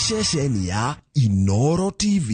Ceceni ya Inoro TV.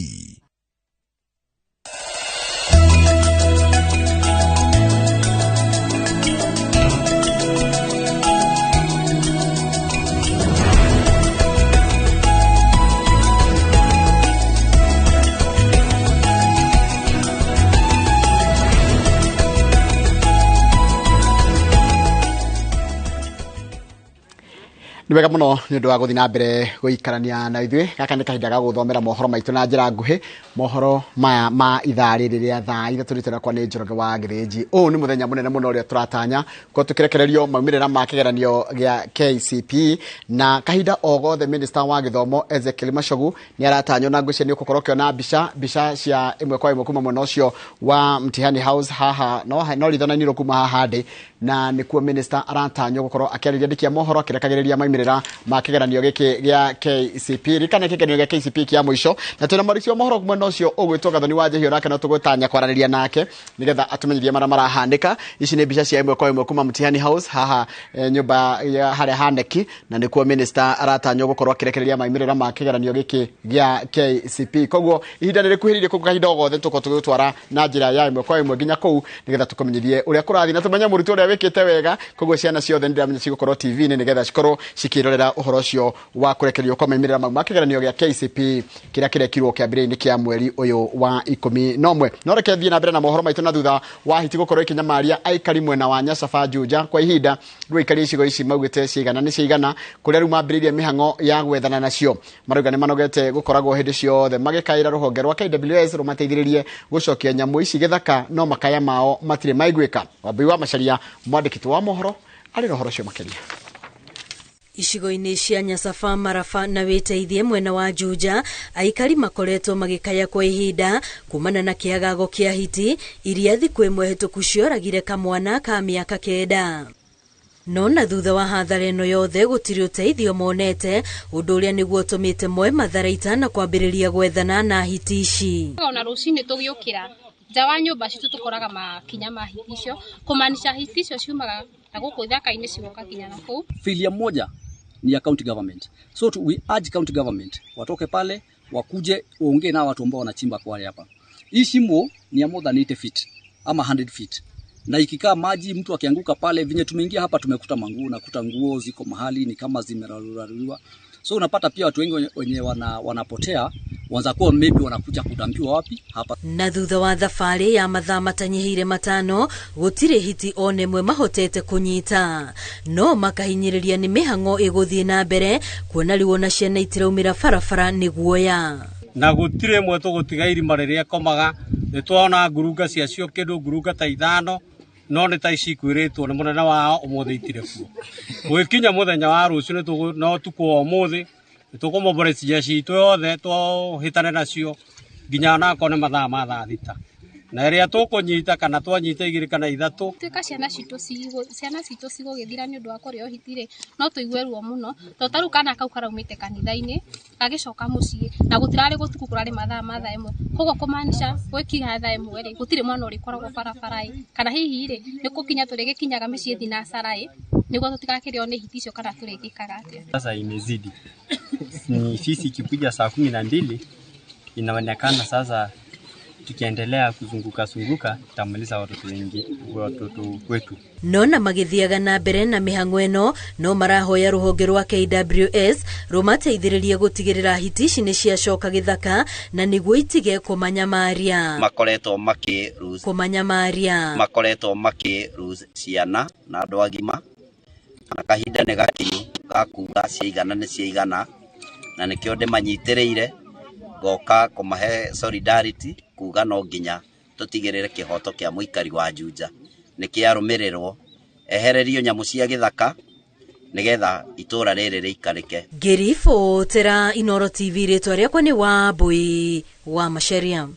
Nĩ wega mũno nĩ ũndũ wa gũthiĩ na mbere gũikarania na ithuĩ. Gaka nĩ kahinda ga gũthomera mohoro maitũ na njĩra nguhĩ. Mohoro maya ma ithaa rĩrĩ rĩa thaa 3 rĩtwa rĩakwa nĩ Njoroge wa Gĩthĩnji. Ũyũ nĩ mũthenya mũnene mũno ũrĩa tũratanya ko tũkĩrekererio maumĩrĩra ma kĩgeranio gĩa KCPE, na kahinda o gothe Minister wa gĩthomo Ezekiel Machogu nĩ aratanywo, na ngwĩciria nĩ ũgũkorwo ũkĩona mbica cia ĩmwe kwa ĩmwe kuma mwena ũcio wa Mtihani House haha no ritho na iniro kuma haha ndĩ, na nĩkuo minister aratanywo gũkorwo akĩarĩria andĩki a mohoro akĩrekagĩrĩria maumĩrĩra ma kĩgeranio gĩkĩ gĩa KCPE. Ririkana kĩgeranio gĩa KCPE kĩa mũico, na twĩna mwandĩki wa mohoro mwena ũcio ũgwĩtwo Gathoni wa Njehio, nake no tũgũtanya kwaranĩria nake nĩgetha atũmenyithie marĩa marahanĩka. Ici nĩ mbica cia ĩmwe kwa ĩmwe kuma Mtihani House haha, nyũmba ya harĩa haneki, na nĩkuo minister aratanywo gũkorwo akĩrekereria maumĩrĩra ma kĩgeranio gĩkĩ gĩa KCPE. Koguo ihinda nĩ rĩkuhĩrĩirie, koguo kahinda o gothe tũkorwo tũgĩgũtwara na njĩra ya ĩmwe kwa ĩmwe nginya kũu nĩgetha tũkũmenyithie ũrĩa kũrathiĩ na tũmenye mũrutwo ũrĩa wĩkĩte wega. Koguo ciana ciothe nĩndĩramenya cigũkorwo TV-inĩ nĩgetha cikorwo cikĩrorera ũhoro ũcio wa kũrekererio kwa maumĩrĩra mau ma kĩgeranio gĩa KCPE kĩrĩa kĩrekirwo kĩambĩrĩria-inĩ kĩa mweri ũyũ wa 11. No reke thiĩ na mbere na mohoro maitũ. Na thutha wa hiti gũkorwo ikĩnyamaria aikari mwena wa Nyacaba Juja kwa ihinda, rĩu aikari icigo ici maugĩte ciigana nĩ ciigana, kũrĩa rĩu mambĩrĩirie mĩhang'o ya gwethana nacio. Marauga nĩ manogete gũkoragwo hĩndĩ ciothe magĩkaĩra rũhonge rwa KWS rũmateithĩrĩrie gũcokia nyamũ ici gĩthaka, no makaya mao matirĩ maiguĩka. Wambui wa Macharia, mwandĩki wa mohoro, arĩ na ũhoro ũcio makĩria. Icigo-inĩ cia Nyacaba, Maraba na Wĩteithie mwena wa Juja, aikari makoretwo magĩkaya kwa ihinda kumana na kĩagago kĩa hiti iria thikũ ĩmwe hĩtũku cioragire kamwana ka mĩaka 9. No na thutha wa hathara ĩno yothe gũtirĩ ũteithio monete, ũndũ ũrĩa nĩguo ũtũmĩte moe matharaita na kwambĩrĩria gwethana na hiti ici. Ona rũcinĩ tũgĩũkĩra nja wa nyũmba citũ tũkoraga makinya ma hiti icio, kũmaanisha hiti icio ciumaga na gũkũ ithaka-inĩ cigoka kinya na kũu. Failure moja ni ya county government. So we urge county government watoke pale wakuje waongee na watu ambao wanachimba kwale hapa. Hii shimo ni ya more than 80 feet ama 100 feet. Na ikikaa maji mtu akianguka pale, vinye tumeingia hapa tumekuta manguo, nakuta nguo ziko mahali ni kama zimeraruliwa. So unapata pia watu wengi wenye wanapotea wanza kuwa maybe wanakuja kudampiwa wapi hapa. Na thutha wa thabarĩ ya mathaa matanyihĩire 5 gũtirĩ hiti one ĩmwe mahotete kũnyita, no makahinyĩrĩria nĩ mĩhang'o ĩgũthiĩ na mbere kuona rĩu ona ciana itiraumĩra barabara nĩ guoya. Na gũtirĩ ĩmwe tũgũtiga irima rĩrĩa ĩkomaga, nĩ twona ngurunga ciacio kĩndũ ngurunga ta 5, no nĩ ta ici ikwĩrĩtwo nĩ mũnene wao ũmũthĩ itirĩ kuo. Gũgĩkinya mũthenya wa rũciũ no ũtukũ wa ũmũthĩ nĩ tũkũmoborithia jeshi itũ yothe tũhĩtane nacio nginya onakorwo nĩ mathaa ma thaa 6, na ĩrĩa tũkũnyita kana twanyita 2 kana 3. Tuĩka ciana citũ cigũgĩthira nĩ ũndũ wa kũrĩo hiti rĩ, no tũigue ruo mũno, tondũ ta rĩu kana kau karaumĩte kanitha-inĩ gagĩcoka mũciĩ na gũtirarĩ gũtukũ, kũrarĩ mathaa ma thaa 1. Koguo kũmaanisha gwĩkinya thaa 1 rĩ, gũtirĩ mwana ũrĩkoragwo barabara ĩ, kana hihi rĩ nĩ gũkinya tũrĩgĩkinyaga mĩciĩ thinacara ĩ, nĩguo tũtigakĩrĩo nĩ hiti icio kana tũrĩgĩkaga atĩa. Sasa imezidi ni sisi ikikuja saa 12 inaonekana sasa tukiendelea kuzunguka zunguka tutamaliza watoto wengi, watoto wetu. No na magĩthiaga na mbere na mĩhang'o ĩno, no marahoya rũhonge rwa KWS rũmateithĩrĩrie gũtigĩrĩra hiti ici nĩ ciacoka gĩthaka na nĩguo itige kũmanyamaria. Makoretwo makĩ Kũmanyamaria. Makoretwo makĩ ciana na andũ agima, na kahinda nĩ gakinyu ga kuga ciaigana nĩ ciaigana, na nĩkĩo ndĩmanyitĩrĩire ngoka kũmahe solidarity kuga no nginya tũtigĩrĩre kĩhoto kĩa mũikari wa Juja nĩ kĩarũmĩrĩrwo, ehererio nyamũ cia gĩthaka nĩgetha itũra rĩrĩ rĩikarĩke. Ngĩribotera Inoro TV, rĩtwa rĩakwa nĩ Wambui wa Macharia.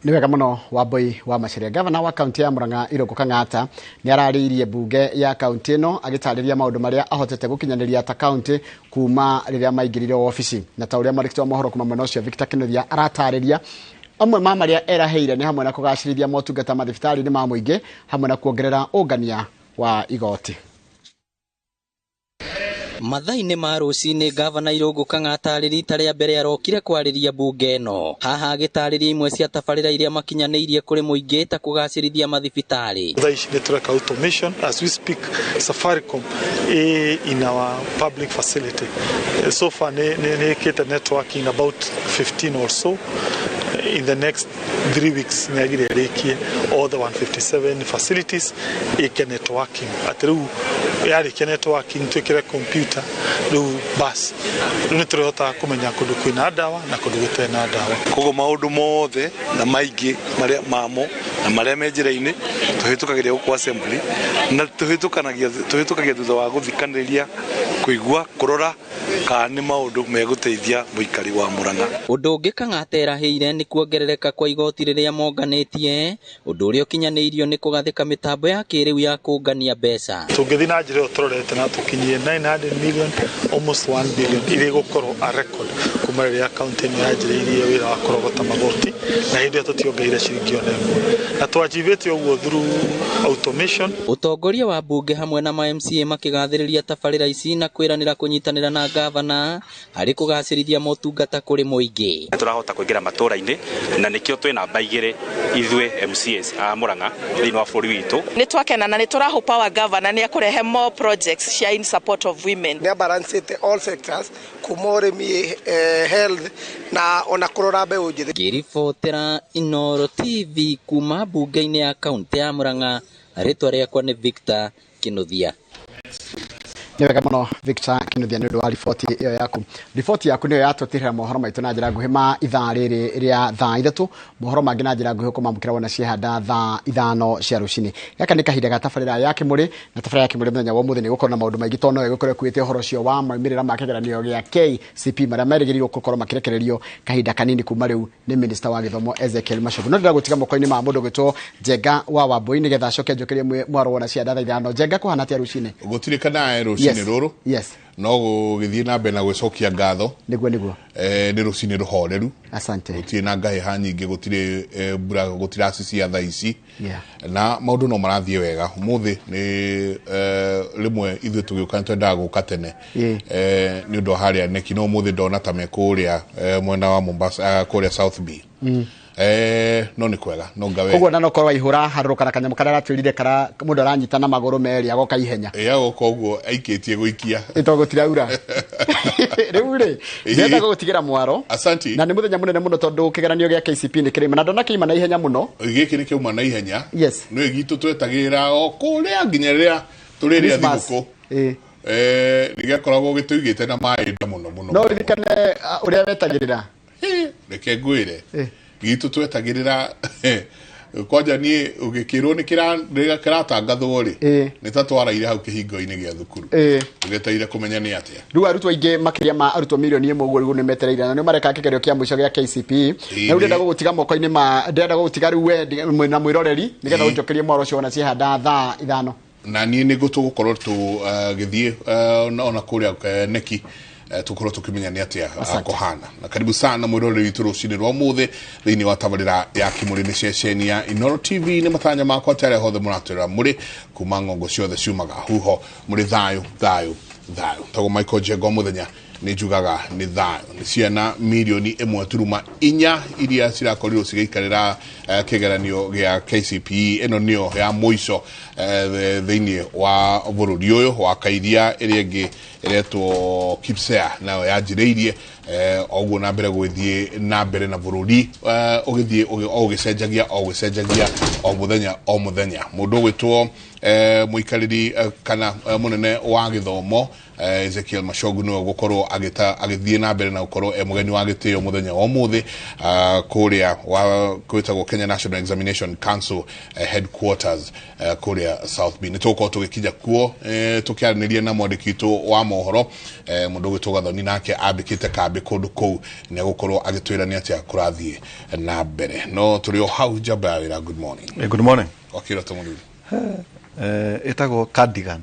Nĩ wega mũno Wambui wa Macharia. Gavana wa kaunti ya Murang'a Irũngũ Kang'ata nĩ ararĩirie mbunge ya kaunti ĩno agĩtarĩria maũndũ marĩa ahotete gũkinyanĩria ta kaunti kuma rĩrĩa maingĩrire wabici, na ta ũrĩa mwandĩki wa mohoro kuma mwena ũcio Victor Kinuthia aratarĩria, amwe ma marĩa erahĩire nĩ hamwe na kũgacĩrithia motungata mathibitarĩ-inĩ ma mũingĩ hamwe na kuongerera ũngania wa igoti. Mathaa-inĩ ma rũcinĩ Gavana Irũngũ Kang'ata arĩ rita rĩa mbere arokire kwarĩria mbunge ĩno. Haha agĩtarĩria imwe cia tabarĩra iria makinyanĩirie kũrĩ mũingĩ ta kũgacĩrithia mathibitarĩ. Thaa ici nĩ tũreka automation as we speak. Safaricom in our public facility so far nĩ ĩkĩte networking about 15 or so. In the next 3 weeks nĩ agire ĩrĩkie all the 157 facilities ĩke networking. Atĩ rĩu yarĩkia networking twĩkĩre computer rĩu bas rĩu nĩ tũrĩhotaga kũmenya kũndũ kwĩna ndawa na kũndũ gũtarĩ na ndawa. Koguo maũndũ mothe na maingĩ marĩa mamo na marĩa me njĩra-inĩ tũhĩtũkagĩria gũkũ assembly na tũhĩtũkagia thutha wa gũthikanĩrĩria kũigua kũrora kana nĩ maũndũ megũteithia mũikari wa Murang'a. Ũndũ ũngĩ Kang'ata erahĩire nĩ kuongerereka kwa igoti rĩrĩa monganĩtie, ũndũ ũrĩa ũkinyanĩirio nĩ kũgathĩka mĩtambo ya kĩrĩu ya kũngania mbeca. Tũngĩthiĩ na njĩra ĩyo tũrorete na tũkinyie 900 million almost 1 billion irĩ gũkorwo a record kuma rĩrĩa kaunti ĩno yanjĩrĩirie wĩra wa kũrogota magoti na hĩndĩ ĩyo tũtiongereire ciringi ona ĩmwe na twachivĩte ũguo through automation. Ũtongoria wa mbunge hamwe na ma MCA makĩgathĩrĩria tabarĩra ici na kwĩranĩra kũnyitanĩra na gavana harĩ kũgacĩrithia motungata kũrĩ mũingĩ. Tũrahota kũingĩra matũra-inĩ na nĩkĩo twĩ namba 2 ithuĩ MCAs a Murang'a thĩinĩ wa bũrũri witũ. Nĩ twakena na nĩ tũrahopa wa gavana nĩ akũrehe more projects cia in support of women. Nĩ abalancĩte all sectors kuma ũrĩmi, health na ona kũrora mbeũ njĩthĩ. Ngĩribotera Inooro TV kuma mbunge-inĩ ya kaunti ya Murang'a, rĩtwa rĩakwa nĩ Victor Kinuthia. Nĩ wega mũno Victor Kinuthia nĩ ũndũ wa riboti ĩyo yaku. Riboti yaku nĩyo yatũtirĩra mohoro maitũ na njĩra nguhĩ ma ithaa rĩrĩ rĩa thaa 3, mohoro mangĩ na njĩra nguhĩ ũkũmamũkĩra wona ciehanda thaa 5 cia rũcinĩ. Gaka nĩ kahinda ga tabarĩra ya Kĩmũrĩ, na tabarĩra ya Kĩmũrĩ mũthenya wa ũmũthĩ nĩ gũkorwo na maũndũ maingĩ tondũ no ĩgũkorwo ĩkuĩte ũhoro ũcio wa maumĩrĩra ma kĩgeranio gĩa KCP marĩa merĩgĩrĩirwo gũkorwo makĩrekererio kahinda kanini kuma rĩu nĩ Minister wa Gĩthomo Ezekiel Machogu. No ndĩrenda gũtiga moko-inĩ ma mũndũ ũgwĩtwo Njenga wa Wambui nĩgetha acoke anjokerie mwaro wona ciehanda thaa 5. Njenga, kũhana atĩa rũcinĩ? Gũtirĩ kana rũcinĩ rũrũ. Yes. No gũgĩthiĩ na mbere na gwĩcokia ngatho. Nĩguo nĩguo. Nĩ rũcinĩ rũhoreru. Asante. Gũtirĩ na ngahĩha nyingĩ, gũtirĩ mbura, gũtirĩ acici thaa ici. Yeah. Na maũndũ no marathiĩ wega. Ũmũthĩ nĩ rĩmwe ithuĩ tũgĩũka nĩ twendaga gũka tene. Nĩ ũndũ wa harĩa neki, no ũmũthĩ ndona ta me kũrĩa mwena wa Mombasa, kũrĩa South B. No nĩ kwega, no ngawe. Koguo na no korwo waihũra harũrũka na kanyamũ karĩa aratwĩrire kara mũndũ aranyita na magũrũ merĩ agoka ihenya. Ĩ agoka ũguo aikĩtie gũikia. Ĩ to gũtiraura. Rĩu rĩ, ndĩrenda gũgũtigĩra mwaro. Asante. Na nĩ mũthenya mũnene mũno tondũ kĩgeranio gĩa KCP nĩ kĩrĩma na ndona kĩima na ihenya mũno. Gĩkĩ nĩ kĩauma na ihenya. Yes. Nĩ gitũ twetagĩrĩra o kũrĩa nginya rĩrĩa tũrĩrĩa thigũkũ. Nĩ gĩakoragwo gĩtũigĩte na maĩ nda mũno mũno. No ririkane ũrĩa wetagĩrĩra. Reke ngwĩre. Gitũ twetagĩrĩra kwanja niĩ ũgĩkĩrwo nĩ kĩratangathwo rĩ, nĩ ta twaraire hau kĩhingo-inĩ gĩa thukuru tũgetereire kũmenya nĩ atĩa. Rĩu arutwo aingĩ makĩria ma arutwo mirioni 1 ũguo rĩu nĩ metereire na nĩ mareka kĩgerio kĩa mũico gĩa KCPE. Na rĩu ndĩrenda gũgũtiga moko-inĩ ma, ndĩrenda gũgũtiga rĩu we na mwĩroreri nĩgetha ũnjokerie mwaro ũcio wona ciehanda thaa 5. Na niĩ nĩ tũgũkorwo tũgĩthiĩ ona kũrĩa neki tukorwo tukimenya nĩ atĩa kũhana. Na karibu sana mwĩroreri witũ rũcinĩ rwa ũmũthĩ thĩinĩ wa tabarĩra ya Kĩmũrĩ nĩ ceceni ya Inooro TV. Nĩ matanya makwa atĩ arĩa hothe mũratwĩrora mũrĩ kuma ng'ongo ciothe ciumaga huho mũrĩ thayũ thayũ thayũ. Tagwo Michael Njenga mũthenya nĩ njugaga nĩ thayũ. Nĩ ciana mirioni 1.4 iria cirakorirwo cigĩikarĩra kĩgeranio gĩa KCPE. Ĩno nĩyo ya mũico thĩinĩ wa bũrũri ũyũ wa kairia ĩrĩa ĩngĩ ĩretwo KIPSEA nayo yanjĩrĩirie oguo na mbere gũgĩthiĩ na mbere na bũrũri ũgĩthiĩ o ũgĩcenjagia o ũgĩcenjagia o mũthenya o mũthenya. Mũndũ ũgwĩtwo mũikarĩri kana mũnene wa gĩthomo Ezekiel Machogu nĩwe ũgũkorwo agĩthiĩ na mbere na gũkorwo e mũgeni wa gĩtĩo mũthenya wa ũmũthĩ kũrĩa kwĩtagwo Kenya National Examination Council headquarters kũrĩa South B. Nĩ tũgũkorwo tũgĩkinya kuo tũkĩaranĩria na mwandĩki witũ wa mohoro mũndũ ũgwĩtwo Gathoni, nake ambĩkĩte kambĩ kũndũ kũu nĩ egũkorwo agĩtwĩra nĩ atĩa kũrathiĩ na mbere. No tũrĩ o hau njamba ya wĩra. Good morning. Good morning. Wakĩra tũmũrĩru. Ĩtagwo cardigan.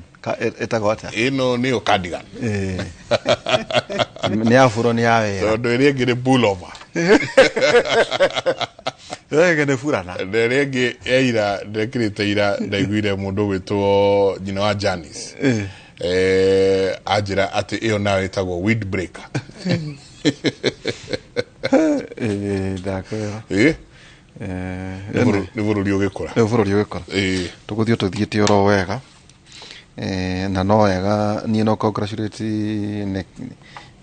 Ĩtagwo atĩa? Ĩno nĩyo cardigan. Nĩ ya buro nĩ ya wĩra. Tondũ ĩrĩa ĩngĩ nĩ pullover. Ĩrĩa ĩngĩ nĩ burana. Ĩrĩa ĩngĩ ya ira ndekĩrĩte ira ndaiguire mũndũ ũgwĩtwo nyina wa Janice. Anjĩra atĩ ĩyo nayo ĩtagwo wind breaker. Ndakwĩra. Nĩ bũrũri ũgĩkũra. Nĩ bũrũri ũgĩkũra, tũgũthiĩ tũthiĩte oro wega. Na no wega niĩ no congratulate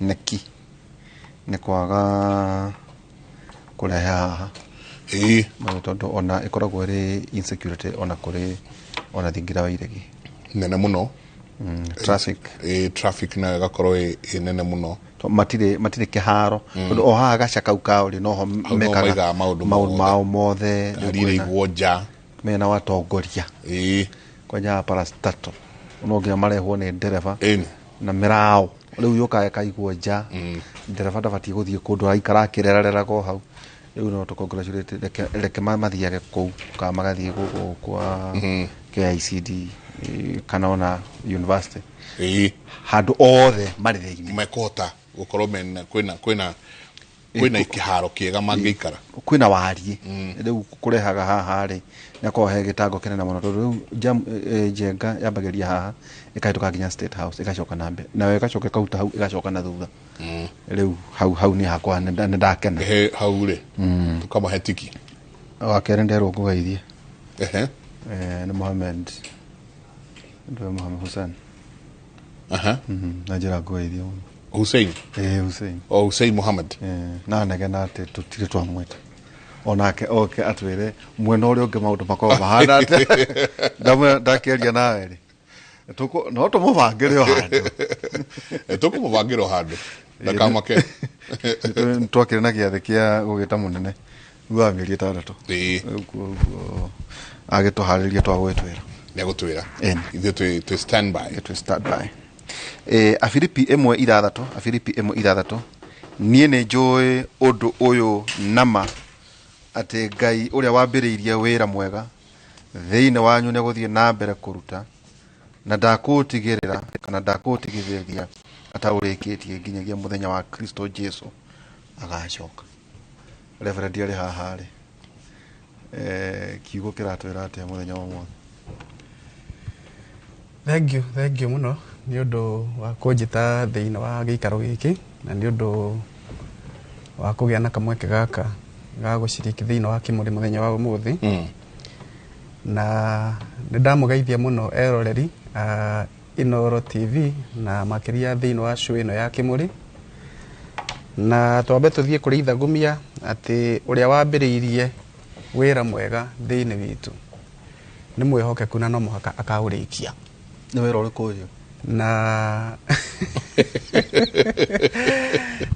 neki nĩ kwaga kũrehe haha, tondũ ona ĩkoragwo ĩrĩ insecurity ona kũrĩ ona thingira wa iregi. Nene mũno. Traffic. Traffic nayo ĩgakorwo ĩ nene mũno. Matirĩ kĩharo, tondũ o haha gaca kau kao rĩ, noho Hau no mekaga maigaga maũndũ maũndũ mothe. Mao mothe. Ngari iraigwo nja. Mena watongoria kwanja parastato no nginya marehwo nĩ ndereba na mĩraũ, rĩu yũkaga ĩkaigwo nja. Ndereba ndabatiĩ gũthiĩ kũndũ, araikara akĩrerareraga o hau. Rĩu no tũ congratulate, reke mathiage kũu kana magathiĩ gũkũ kwa KICD, kana ona university, handũ othe marĩ thĩinĩ. Mekũhota gũkorwo mena kwĩna kĩharo kĩega mangĩikara. Kwĩna wariĩ. Rĩu kũrehaga haha rĩ, nĩakorwo he gĩtango kĩnene mũno, tondũ rĩu jam, njenga yambagĩrĩria haha ĩkahĩtũka nginya State House, ĩgacoka na mbere, nayo ĩgacoka ĩkaruta hau, ĩgacoka na thutha. Rĩu hau nĩ hakwa nĩ ndakena. He hau rĩ, tũkamahe tiki. Wa kerĩ nderwo ngũgeithie. Nĩ Mohamed, ndwe Mohamed Hussein. Na njĩra ngũgeithie mũno. Hussein. Hussein. O Hussein Mohamed. Na negena atĩ tũtirĩ twamwĩta onake oke atwĩre mwena ũrĩa ũngĩ maũndũ makoragwo mahana atĩa. Ndamwĩra ndakĩaria nawe rĩ, no tũmũbangĩre o handũ. Tũkũmũbangĩra o handũ, ndakamake. Twakĩrĩ na gĩathĩ kĩa gũgĩta mũnene thutha wa mĩeri 6. Rĩu koguo agĩtũharĩria twagũgĩtwĩra. Nĩ agũtwĩra. Ĩni. Ithuĩ twĩ stand by. Twĩ stand by. Afilipi 1:6, Afilipi 1:6, niĩ nĩ njũĩ ũndũ ũyũ nama atĩ Ngai ũrĩa wambĩrĩirie wĩra mwega thĩinĩ wanyu nĩ gũthiĩ na mbere kũruta, na ndakũũtigĩrĩra kana ndakũũtigithĩria ataũrĩkĩtie nginyagia mũthenya wa Kristo Jesu agacoka. Reverend arĩ haha rĩ, kiugo kĩratwĩra atĩa mũthenya wa ũmũthĩ? Thank you, thank you mũno nĩ ũndũ wa kũnjĩta thĩinĩ wa gĩikaro gĩkĩ, na nĩ ũndũ wa kũgĩa na kamweke gaka ga gũciriki thĩinĩ wa kĩmũrĩ mũthenya wa ũmũthĩ. Na nĩ ndamũgeithia mũno eroreri a Inooro TV, na makĩria thĩinĩ wa show ĩno ya kĩmũrĩ. Na twambe tũthiĩ kũrĩ ithagumia atĩ ũrĩa wambĩrĩirie wĩra mwega thĩinĩ witũ nĩ mwĩhokeku na no mũhaka akaũrĩkia. Nĩ wĩra ũrĩkũ ũyũ? Na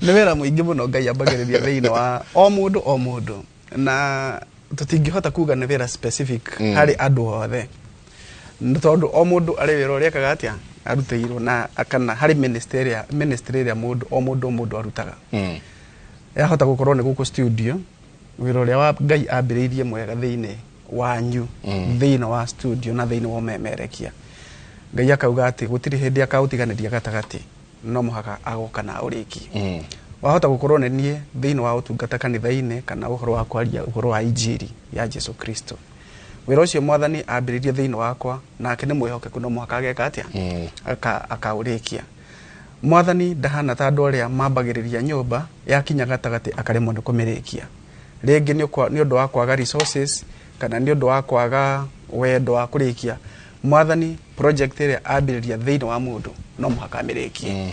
nĩ wĩra mũingĩ mũno Ngai ambagĩrĩria thĩinĩ wa o mũndũ o mũndũ, na tũtingĩhota kuga nĩ wĩra specific harĩ andũ othe, nĩ tondũ o mũndũ arĩ wĩra ũrĩa ekaga atĩa arutĩirwo na kana harĩ ministry ĩrĩa mũndũ o mũndũ o mũndũ arutaga. Yahota gũkorwo nĩ gũkũ studio, wĩra ũrĩa wa Ngai ambĩrĩirie mwega thĩinĩ wanyu, thĩinĩ wa studio na thĩinĩ wa ũmemerekia, Ngai akauga atĩ gũtirĩ hĩndĩ akaũtiganĩria gatagatĩ, no mũhaka agoka na ũrĩkie. Wahota gũkorwo nĩ niĩ thĩinĩ wa ũtungata kanitha-inĩ, kana ũhoro wa kwaria ũhoro wa injiri ya Jesu Kristo, wĩra ũcio Mwathani ambĩrĩirie thĩinĩ wakwa, nake nĩ mwĩhokeku, no mũhaka ageka atĩa, akaũrĩkia. Mwathani ndahana ta andũ arĩa mambagĩrĩria nyũmba, yakinya gatagatĩ akaremwo nĩ kũmĩrĩkia, rĩngĩ nĩ ũndũ wa kwaga resources kana nĩ ũndũ wa kwaga wendo wa kũrĩkia. Mwathani project ĩrĩa ambĩrĩria thĩinĩ wa mũndũ no mũhaka amĩrĩkie.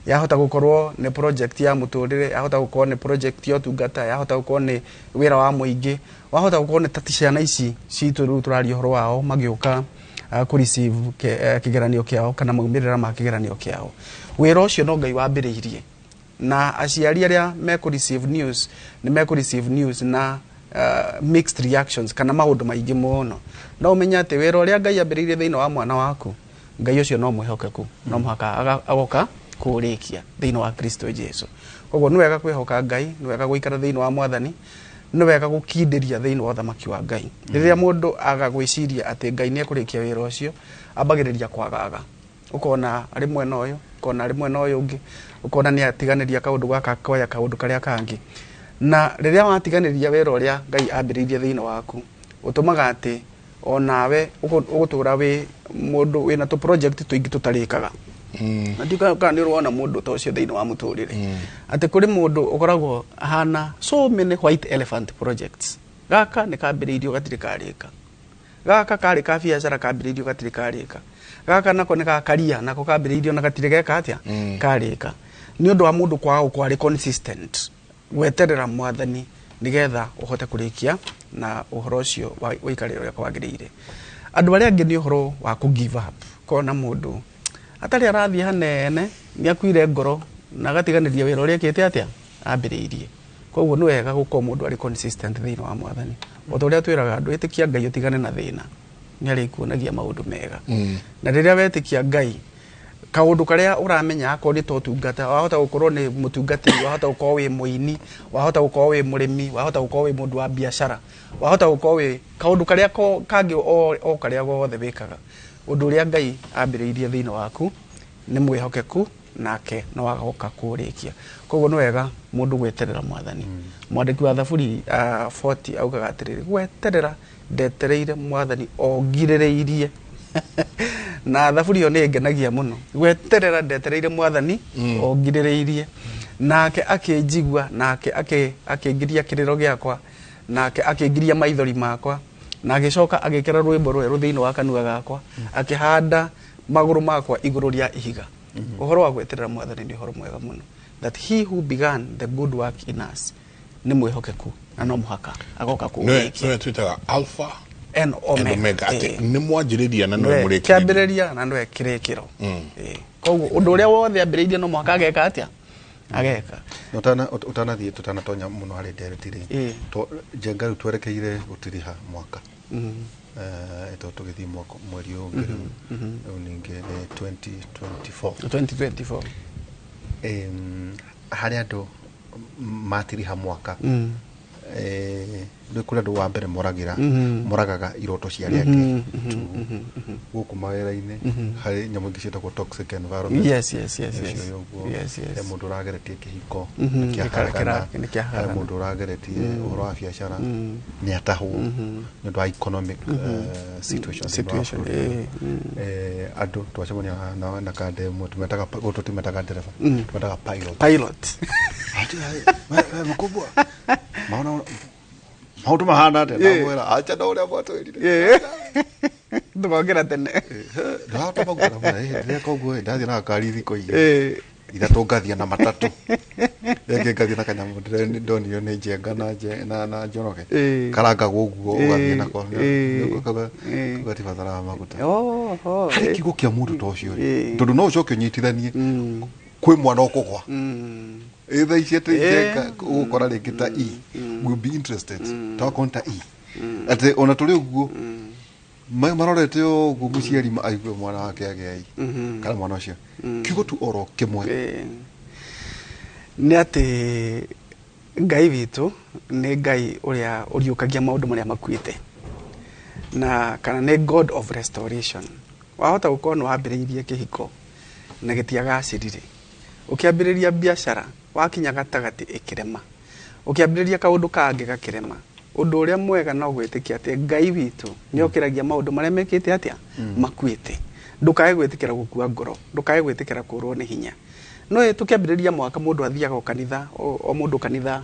Yahota gũkorwo nĩ project ya mũtũrĩre, yahota gũkorwo nĩ project ya ũtungata, yahota gũkorwo nĩ wĩra wa mũingĩ, wahota gũkorwo nĩ ta ciana ici citũ rĩu tũraria ũhoro wao magĩũka kũ receive kĩgeranio kĩao kana maumĩrĩra ma kĩgeranio kĩao. Wĩra ũcio no Ngai wambĩrĩirie, na aciari arĩa mekũ receive news nĩ mekũ receive news na mixed reactions kana maũndũ maingĩ mũno. No ũmenye atĩ wĩra ũrĩa Ngai ambĩrĩirie thĩinĩ wa mwana waku, Ngai ũcio no mwĩhokeku, no mũhaka agoka kũũrĩkia thĩinĩ wa Kristo Jesu. Koguo nĩ wega kwĩhoka Ngai, nĩ wega gũikara thĩinĩ wa Mwathani, nĩ wega gũkindĩria thĩinĩ wa ũthamaki wa Ngai. Rĩrĩa mũndũ aga gwĩciria atĩ Ngai nĩ ekũrĩkia wĩra ũcio, ambagĩrĩria kwagaga, ũkona arĩ mwena ũyũ, ũkona arĩ mwena ũyũ ũngĩ, ũkona nĩ atiganĩria kaũndũ gaka akoya kaũndũ karĩa kangĩ. Na rĩrĩa watiganĩria wĩra ũrĩa Ngai ambĩrĩirie thĩinĩ waku, ũtũmaga atĩ onawe ũgũtũra wĩ Mũndũ wĩna tũ project tũingĩ tũtarĩkaga, na ndiũĩ kana nĩ ũrona mũndũ ta ũcio thĩinĩ wa mũtũrĩre, atĩ kũrĩ mũndũ ũkoragwo ahana so many white elephant projects. Gaka nĩ kambĩrĩirio, gatirĩ karĩka. Gaka karĩ ka biacara, kambĩrĩirio, gatirĩ karĩka. Gaka nako nĩ gakaria, nako kambĩrĩirio na gatirĩ geka atĩa, karĩka, nĩ ũndũ wa mũndũ kwaga gũkorwo arĩ consistent gweterera Mwathani nĩgetha ũhote kũrĩkia na ũhoro ũcio ũikarĩre ũrĩa kwagĩrĩire. Andũ arĩa angĩ nĩ ũhoro wa kũ give up, kona mũndũ atarĩ arathiĩ hanene nĩ akuire ngoro na agatiganĩria wĩra ũrĩa ekĩte atĩa, ambĩrĩirie. Koguo nĩ wega gũkorwo mũndũ arĩ consistent thĩinĩ wa Mwathani, o ta ũrĩa twĩraga andũ, ĩtĩkia Ngai, ũtigane na thĩna, nĩ arĩkuonagia maũndũ mega. Na rĩrĩa wetĩkia Ngai, kaũndũ karĩa ũramenya, akorwo nĩ ta ũtungata, wahota gũkorwo nĩ mũtungatĩri, wahota gũkorwo wĩ mũini, wahota gũkorwo wĩ mũrĩmi, wahota gũkorwo wĩ mũndũ wa biacara, wahota gũkorwo wĩ kaũndũ karĩa kangĩ o karĩa gothe wĩkaga, ũndũ ũrĩa Ngai ambĩrĩirie thĩinĩ waku nĩ mwĩhokeku, nake no agoka kũũrĩkia. Koguo nĩ wega mũndũ gweterera Mwathani. Mwandĩki wa Thaburi 40 augaga atĩrĩrĩ, "Gweterera ndetereire Mwathani o ngirĩrĩirie." Na thaburi ĩyo nĩ ĩngenagia mũno. "Gweterera ndetereire Mwathani o ngirĩrĩirie, nake akĩnjigua, nake akĩngiria kĩrĩro gĩakwa, nake akĩngiria maithori makwa, na agĩcoka agĩkĩra rwĩmbo rwerũ thĩinĩ wa kanua gakwa, akĩhanda magũrũ makwa igũrũ rĩa ihiga." Ũhoro wa gweterera Mwathani nĩ ũhoro mwega mũno, that he who began the good work in us nĩ mwĩhokeku na no mũhaka agoka kũũrĩkia. Nĩwe twĩtaga Alpha and and Omega. Omega, atĩ nĩ mwanjĩrĩria na nĩwe Nĩwe mũrĩkĩrĩria. Kĩambĩrĩria na nĩwe kĩrĩkĩro. Koguo ũndũ ũrĩa wothe ambĩrĩirie no mũhaka ageka atĩa, ageka. Na ũtanathiĩ, tũtanatonya mũno harĩ ndereti rĩ, Njenga, rĩu twerekeire gũtiriha mwaka. To tũgĩthiĩ mwaka mweri ũyũ ũngĩ rĩu. Rĩu ningĩ nĩ 2024. 2024. Harĩ andũ matiriha mwaka, nĩ kũrĩ andũ wa mbere moragĩra, moragaga iroto cia arĩa angĩ. Gũkũ mawĩra-inĩ harĩ nyamũ ingĩ ciĩtagwo toxic environment. Nĩcio ũguo. He mũndũ ũrageretie kĩhiko, nĩkĩaharagana. Nĩkĩaharagana. He mũndũ ũrageretie ũhoro wa biacara, nĩ atahwo nĩ ũndũ wa economic situation thĩinĩ wa Situation, bũrũri ũyũ. eh. Andũ twacemania na kande ĩmwe tumetaga, gũtũ timetaga ndereba, tumetaga pilot. Pilot. Ati, "Ai, we mkubwa, maona maũndũ mahana atĩa?" Ndamwĩra, "Acha na ũrĩa mwatwĩrire." Ndũkongera tene. Ndahota maguta, ndamwĩra, "Ndĩreka ũguo, ndathiĩ na ngari thikũ igĩrĩ, ithatũ ngathiĩ na matatũ, rĩngĩ ngathiĩ na kanyamũ ndonio nĩ Njenga na Njoroge, karangagwo ũguo ũgathiĩ nako." Gatibataraga maguta. Oho, Harĩ kiugo kĩa mũndũ ta ũcio rĩ, tondũ no ũcoke ũnyitithanie kwĩ mwana ũkũgwa ĩ thaa ici, atĩ Njenga ũgũkora rĩngĩ ta E will be interested, ta okorwo nĩ ta E, atĩ ona tũrĩ ũguo marorete ũguo, mũciari aigue mwana wake agĩa I kana mwana ũcio, kiugo tu oro kĩmwe. Nĩ atĩ Ngai witũ nĩ Ngai ũrĩa ũriũkagia maũndũ marĩa makuĩte, na kana nĩ God of restoration. Wahota gũkorwo nĩ wambĩrĩirie kĩhiko na gĩtiagacĩrire, ũkĩambĩrĩria biacara, wakinya gatagatĩ ĩkĩrema, ũkĩambĩrĩria kaũndũ kangĩ gakĩrema. Ũndũ ũrĩa mwega no gwĩtĩkia atĩ Ngai witũ nĩ okĩragia maũndũ marĩa mekĩte atĩa, makuĩte. Ndũkae gwĩtĩkĩra gũkua ngoro, ndũkae gwĩtĩkĩra kũrwo nĩ hinya. No tũkĩambĩrĩria mwaka, mũndũ athiaga o kanitha, o mũndũ kanitha,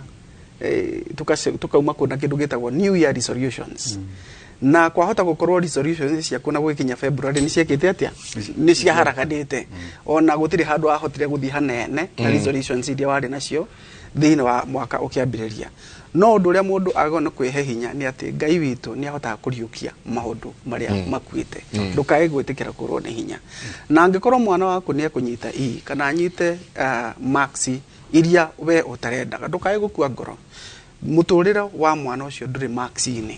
tukauma kũna kĩndũ gĩtagwo new year resolutions, na kwahota gũkorwo resolutions ciaku na gũgĩkinya February nĩ ciekĩte atĩa, nĩ ciaharaganĩte, ona gũtirĩ handũ wahotire gũthiĩ hanene na resolutions iria warĩ nacio thĩinĩ wa mwaka ũkĩambĩrĩria. No ũndũ ũrĩa mũndũ agĩrĩirwo nĩ kwĩhe hinya nĩ atĩ Ngai witũ nĩ ahotaga kũriũkia maũndũ marĩa makuĩte. Ndũkae gwĩtĩkĩra kũrwo nĩ hinya, na angĩkorwo mwana waku nĩ ekũnyita E kana anyite marks iria we ũtarendaga, ndũkae gũkua ngoro. Mũtũrĩre wa mwana ũcio ndũrĩ marks-inĩ,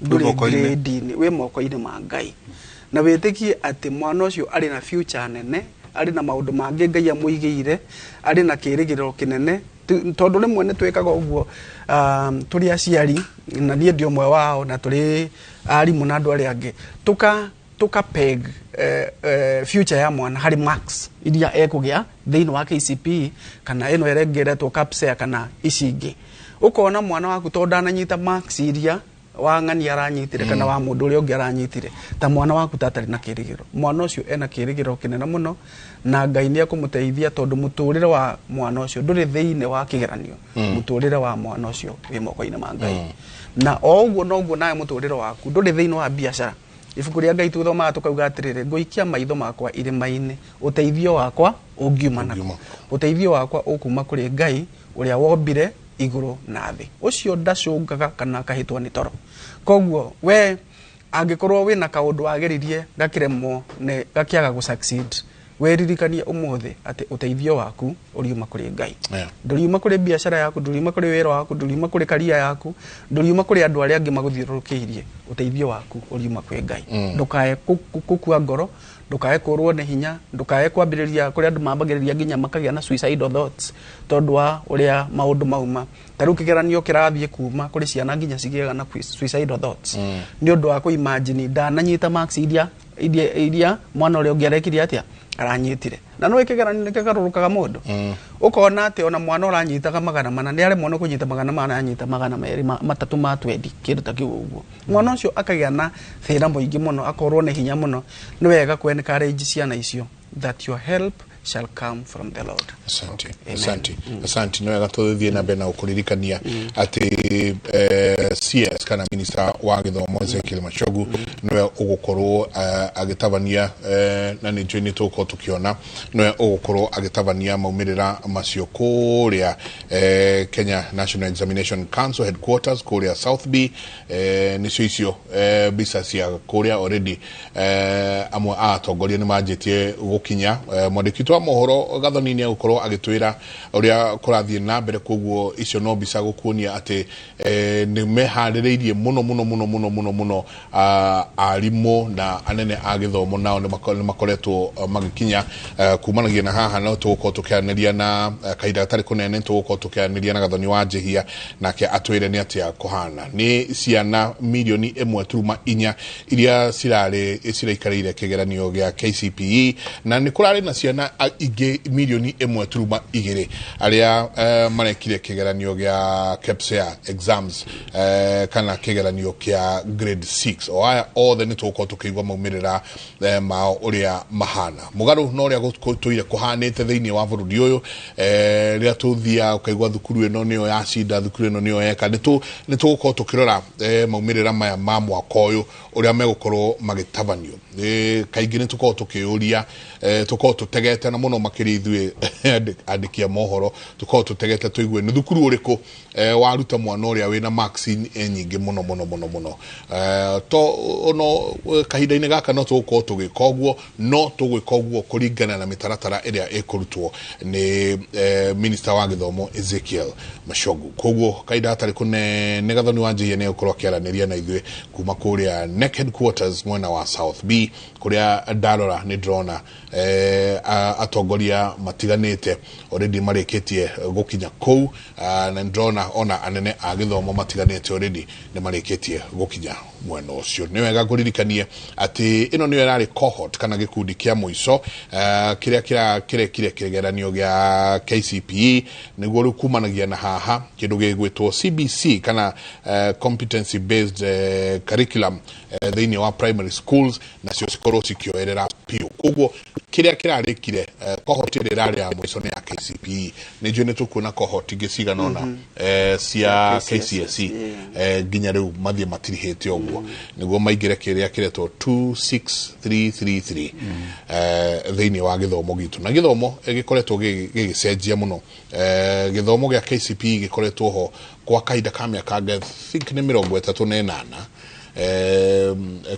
ndũrĩ Wĩ moko-inĩ. grade-inĩ, wĩ moko-inĩ ma Ngai, na wĩtĩkie atĩ mwana ũcio arĩ na future nene, arĩ na maũndũ mangĩ Ngai amũigĩire, arĩ na kĩrĩgĩrĩro kĩnene. Tondũ rĩmwe nĩ twĩkaga ũguo, tũrĩ aciari, na niĩ ndĩ ũmwe wao, na tũrĩ arimũ na andũ arĩa angĩ, tuka peg future ya mwana harĩ marks iria ekũgĩa thĩinĩ wa KCPE, kana ĩno ĩrĩa ĩngĩ ĩretwo KPSEA, kana ici ingĩ. Ũkona mwana waku tondũ ndananyita marks iria Wa ng'ani aranyitire kana wa mũndũ ũrĩa ũngĩ aranyitire, ta mwana waku ta atarĩ na kĩrĩgĩrĩro. Mwana ũcio ena kĩrĩgĩrĩro kĩnene mũno, na Ngai nĩ ekũmũteithia, tondũ mũtũrĩre wa mwana ũcio ndũrĩ thĩinĩ wa kĩgeranio. Mũtũrĩre wa mwana ũcio wĩ moko-inĩ ma Ngai. Na o ũguo noguo nawe mũtũrĩre waku ndũrĩ thĩinĩ wa biacara. Ibuku rĩa Ngai tũthomaga tũkauga atĩrĩrĩ, ngũikia maitho makwa irĩma-inĩ, ũteithio wakwa ũngiuma nakũ? Ũteithio wakwa ũkuma kũrĩ Ngai ũrĩa wombire igũrũ na thĩ, ũcio ndacũngaga kana akahĩtwo nĩ toro. Koguo we angĩkorwo wĩna kaũndũ wageririe gakĩremwo nĩ gakĩaga gũ succeed, wĩririkanie ũmũthĩ atĩ ũteithio waku ũriuma kũrĩ Ngai. Ndũriuma kũrĩ biacara yaku, ndũriuma kũrĩ wĩra waku, ndũriuma kũrĩ karia yaku, ndũriuma kũrĩ andũ arĩa angĩ magũthiũrũrũkĩirie. Ũteithio waku ũriuma kwĩ Ngai. Ndũkae gũkua ngoro, ndũkae kũrwo nĩ hinya, ndũkae kwambĩrĩria kũrĩa andũ mambagĩrĩria nginya makagĩa na suicidal thoughts tondũ wa ũrĩa maũndũ mauma. Ta rĩu kĩgeranio kĩrathiĩ kuma kũrĩ ciana nginya cigĩaga na suicidal thoughts nĩ ũndũ wa kũ-imagine ndananyita marks iria mwana ũrĩa ũngĩ arekire atĩa aranyitire. Na nĩ kĩgeranio nĩ kĩgarũrũkaga mũndũ, ũkona atĩ ona mwana ũranyitaga 400 nĩ aremwo nĩ kũnyita 400, anyita 200 3 ma 20, kĩndũ ta kĩu ũguo. Mwana ũcio akagĩa na thĩna mũingĩ mũno, akorwo nĩ hinya mũno. Nĩ wega kũ encourage ciana icio that your help shall come from the Lord. Asante. Amen. Asante, asante. Nĩ wega tũthiĩ na mbere na gũkũririkania atĩ CS kana minister wa gĩthomo Ezekiel Machogu nĩwe ũgũkorwo agĩtabania, na nĩ njũĩ nĩ tũgũkorwo tũkĩona nĩwe ũgũkorwo agĩtabania maumĩrĩra macio kũrĩa Kenya National Examination Council headquarters kũrĩa South B. Nĩcio icio mbica cia kũrĩa already. Amwe a atongoria nĩ manjĩtie gũkinya. Mwandĩki witũ wa mohoro Gathoni nĩ egũkorwo agĩtwĩra ũrĩa kũrathiĩ na mbere. Koguo icio no mbica gũkuonia atĩ nĩ meharĩrĩirie mũno mũno mũno mũno mũno mũno. Arimũ na anene a gĩthomo nao nĩ makoretwo magĩkinya. Kumanagia na haha no tũgũkorwo tũkĩaranĩria na kahinda gatarĩ kũnene, tũgũkorwo tũkĩaranĩria na Gathoni wa Njĩhia nake atwĩre nĩ atĩa kũhana. Nĩ ciana mirioni 1.4 iria cirarĩ ciraikarĩire kĩgeranio gĩa KCPE, na nĩ kũrarĩ na ciana ingĩ mirioni 1.2 arĩa marekire kĩgeranio gĩa KPSEA exams, kana kĩgeranio kĩa grade 6. O aya othe nĩ tũgũkorwo tũkĩigua maumĩrĩra mao ũrĩa mahana, mũgarũ na ũrĩa gũtũire kũhanĩte thĩinĩ wa bũrũri ũyũ. Rĩrĩa tũthiaga ũkaigua thukuru ĩno nĩyo yacinda, thukuru ĩno nĩyo yeka. Nĩ tũgũkorwo tũkĩrora maumĩrĩra maya ma mwaka ũyũ ũrĩa megũkorwo magĩtabanio. Kaingĩ nĩ tũkoragwo tũkĩũria, tũkoragwo tũtegete na mũno makĩria ithuĩ andĩki a mohoro, tũkoragwo tũtegete tũigue nĩ thukuru ũrĩkũ waruta mwana ũrĩa wĩna marks nyingĩ mũno mũno mũno mũno. To no kahinda-inĩ gaka no tũgũkorwo tũgĩka ũguo, no tũgwĩka ũguo kũringana na mĩtaratara ĩrĩa ĩkũrutwo nĩ minister wa gĩthomo Ezekiel Machogu. Koguo kahinda gatarĩ kũnene Gathoni wa Njĩhia nĩ egũkorwo akĩaranĩria na ithuĩ kuma kũrĩa NEC headquarters mwena wa South B, kũrĩa ndarora nĩ ndĩrona atongoria matiganĩte already marĩkĩtie gũkinya kũu, na nĩ ndĩrona ona anene a gĩthomo matiganĩte already nĩ marĩkĩtie gũkinya mwena ũcio. Nĩ wega ngũririkanie atĩ ĩno nĩyo ĩrarĩ cohort kana gĩkundi kĩa mũico kĩrĩa kĩrekire kĩgeranio gĩa KCPE, nĩguo rĩu kumanagia na haha kĩndũ gĩgwĩtwo CBC kana competency based curriculum thĩinĩ wa primary schools nacio cikorwo cikĩoerera biũ. Koguo kĩrĩa kĩrarĩkire, cohort ĩrĩa ĩrarĩ ya mũico nĩ ya KCPE. Nĩ njũĩ nĩ tũkuona cohort ingĩ cigana ũna cia KCSE, nginya rĩu mathiĩ matirihĩte ũguo nĩguo maingĩre kĩrĩa kĩretwo 26333 thĩinĩ wa gĩthomo gitũ. Na gĩthomo gĩkoretwo gĩgĩcenjia mũno. Gĩthomo gĩa KCPE gĩkoretwo ho kwa kahinda ka mĩaka, I think nĩ 38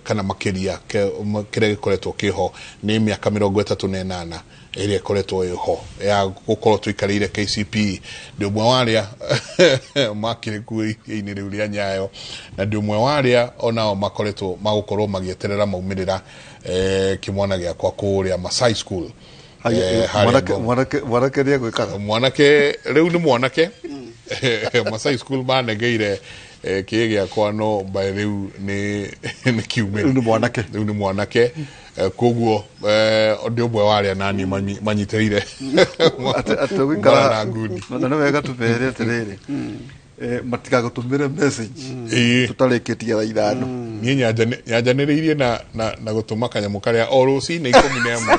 kana makĩria. Kĩrĩa gĩkoretwo kĩho nĩ mĩaka 38 ĩrĩa ĩkoretwo ĩho ya gũkorwo tũikarĩire KCPE. Ndĩ ũmwe wa arĩa makĩrĩ kuo iria-inĩ rĩu rĩa Nyayo, na ndĩ ũmwe wa arĩa onao makoretwo magũkorwo magĩeterera maumĩrĩra kĩmwana gĩakwa kũrĩa Masai School. Harĩa Mwanake mwanake nĩ egwĩkaga. Mwanake rĩu nĩ mwanake. Masai School manegeire kĩĩ gĩakwa, no by rĩu nĩ kiumĩru. Rĩu nĩ mwanake. Rĩu nĩ mwanake. Koguo ndĩ ũmwe wa arĩa nani manyitĩrĩire atĩ mwana ũgĩikara na ngundi. Na nĩ wega tũmere atĩrĩrĩ, Matigagũtũmĩre message tũtarĩkĩtie thaa 5. Niĩ nyanjanĩrĩirie na gũtũma kanyamũ karĩa o rũcinĩ 11.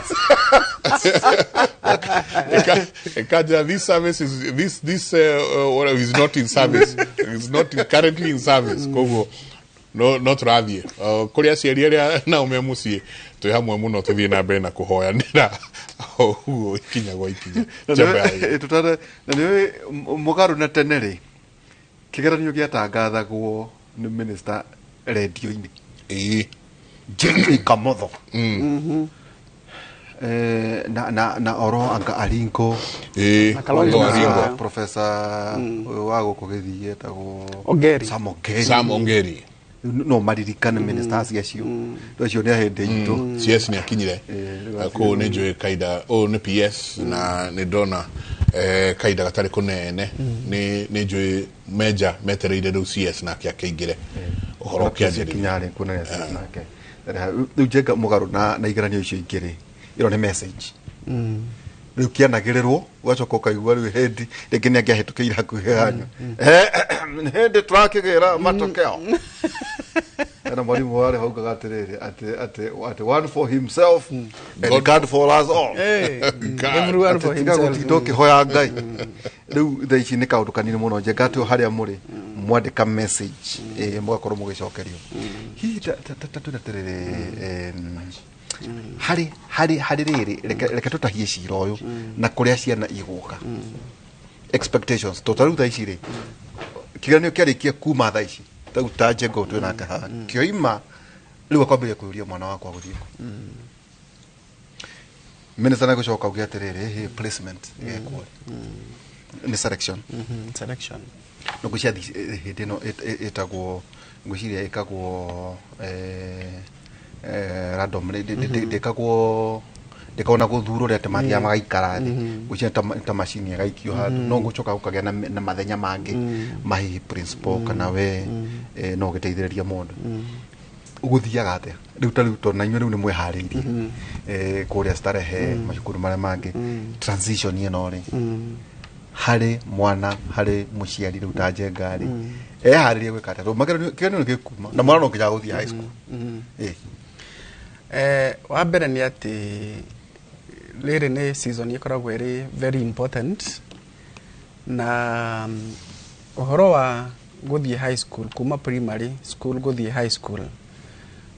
Ĩkanjĩra this service is this this whatever is not in service, is not currently in service. Koguo no tũrathiĩ kũrĩ aciari arĩa nao me mũciĩ, twĩ hamwe mũno, tũthiĩ na mbere na kũhoyanĩra ũguo ikinya gwa ikinya. Njamba ya igũrũ. Na nĩ mũgarũ na tene rĩ, kĩgeranio gĩatangathagwo nĩ minister rendio-inĩ. Jeffrey Kamotho na oro anga Aringo. Na Kalonzo Wa- Aringo. Professor ũyũ wa gũkũ gĩthiĩ etagwo Ongeri. Sam Ongeri. Sam Ongeri. No maririkane ministers acio. Acio nĩ a hĩndĩ itũ. CS nĩ akinyire kũu, nĩ njũĩ kaida ũyũ nĩ PS na nĩ ndona kaida gatarĩ kũnene, nĩ njũĩ menja metereire rĩu CS nake akĩingĩre ũhoro ũkĩanjĩrĩria. Kinyarĩ kuonania CS nake rĩu Njenga mũgarũ na igeranio icio ingĩ rĩ, ĩno nĩ message rĩu kĩanagĩrĩrwo, ũgacoka ũkaigua rĩu hĩndĩ rĩngĩ nĩ angĩahĩtũkĩire hakuhĩ hanyu. Nĩ hĩndĩ tũrakĩgĩra matokeo ena mwarimũ warĩ hau augaga atĩrĩrĩ atĩ one for himself and God for us all. Hey, everyone for Atĩ tiga himself. gũtinda ũkĩhoya Ngai. Rĩu thaa ici nĩ kaũndũ kanini mũno Njenga, atĩ o harĩa mũrĩ mwandĩka message, mũgakorwo mũgĩcokerio. Hihi ta twĩre atĩrĩrĩ, harĩ rĩrĩ, reke tũtahie cira ũyũ na kũrĩa ciana igũka expectations, to tarĩu thaa ici rĩ, kĩgeranio kĩarĩkia kuma thaa ici tarĩu ta Njenga ũyũ twĩ nake haha kĩoima rĩu akwambĩrĩria kũyũria mwana wakwa gũthiĩ kũ. Minister nĩ gũcoka auge atĩrĩrĩ, "Hey, placement ĩgekwo rĩ?" Nĩ selection. Selection. No ngwĩciria hĩndĩ ĩno ĩtagwo, ngwĩciria ĩkagwo random, ndĩkagwo na gũthurwo ũrĩa atĩ mathiaga magaikara thĩ. Ngwĩciria ta macini ĩgaikio handũ, no gũcoka gũkagĩa na mathenya mangĩ ma hihi principal kana we no ũgĩteithĩrĩria mũndũ. Gũthiaga atĩa rĩu ta rĩu, tondũ na inyuĩ rĩu nĩ mwĩharĩirie kũrĩa Starehe, macukuru marĩa mangĩ, transition ĩno rĩ, harĩ mwana, harĩ mũciari, rĩu ta Njenga rĩ, eharĩrie gwĩka atĩa? Tondũ kĩgeranio nĩ gĩkuma na mwana no nginya gũthiĩ high school. Wa mbere nĩ atĩ rĩrĩ nĩ season ĩkoragwo ĩrĩ very important na ũhoro wa gũthiĩ high school, kuma primary school gũthiĩ high school,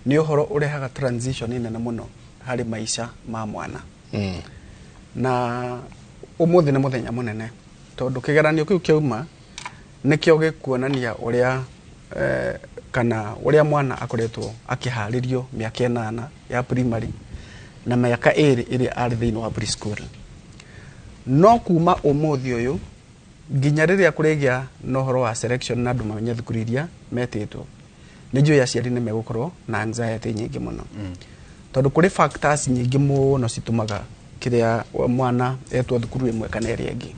nĩ ũhoro ũrehaga transition nene mũno harĩ maica ma mwana. Na ũmũthĩ nĩ mũthenya mũnene tondũ kĩgeranio kĩu kĩauma nĩkĩo gĩkuonania ũrĩa kana ũrĩa mwana akoretwo akĩharĩrio mĩaka 8 ya primary na mĩaka 2 ĩrĩa arĩ thĩinĩ wa preschool. No kuma ũmũthĩ ũyũ nginya rĩrĩa kũrĩgĩa na ũhoro wa selection na andũ mamenye thukuru iria metĩtwo, nĩ njũĩ aciari nĩ megũkorwo na anxiety nyingĩ mũno, tondũ kũrĩ factors nyingĩ mũno citũmaga kĩrĩa mwana etwo thukuru ĩmwe kana ĩrĩa ĩngĩ.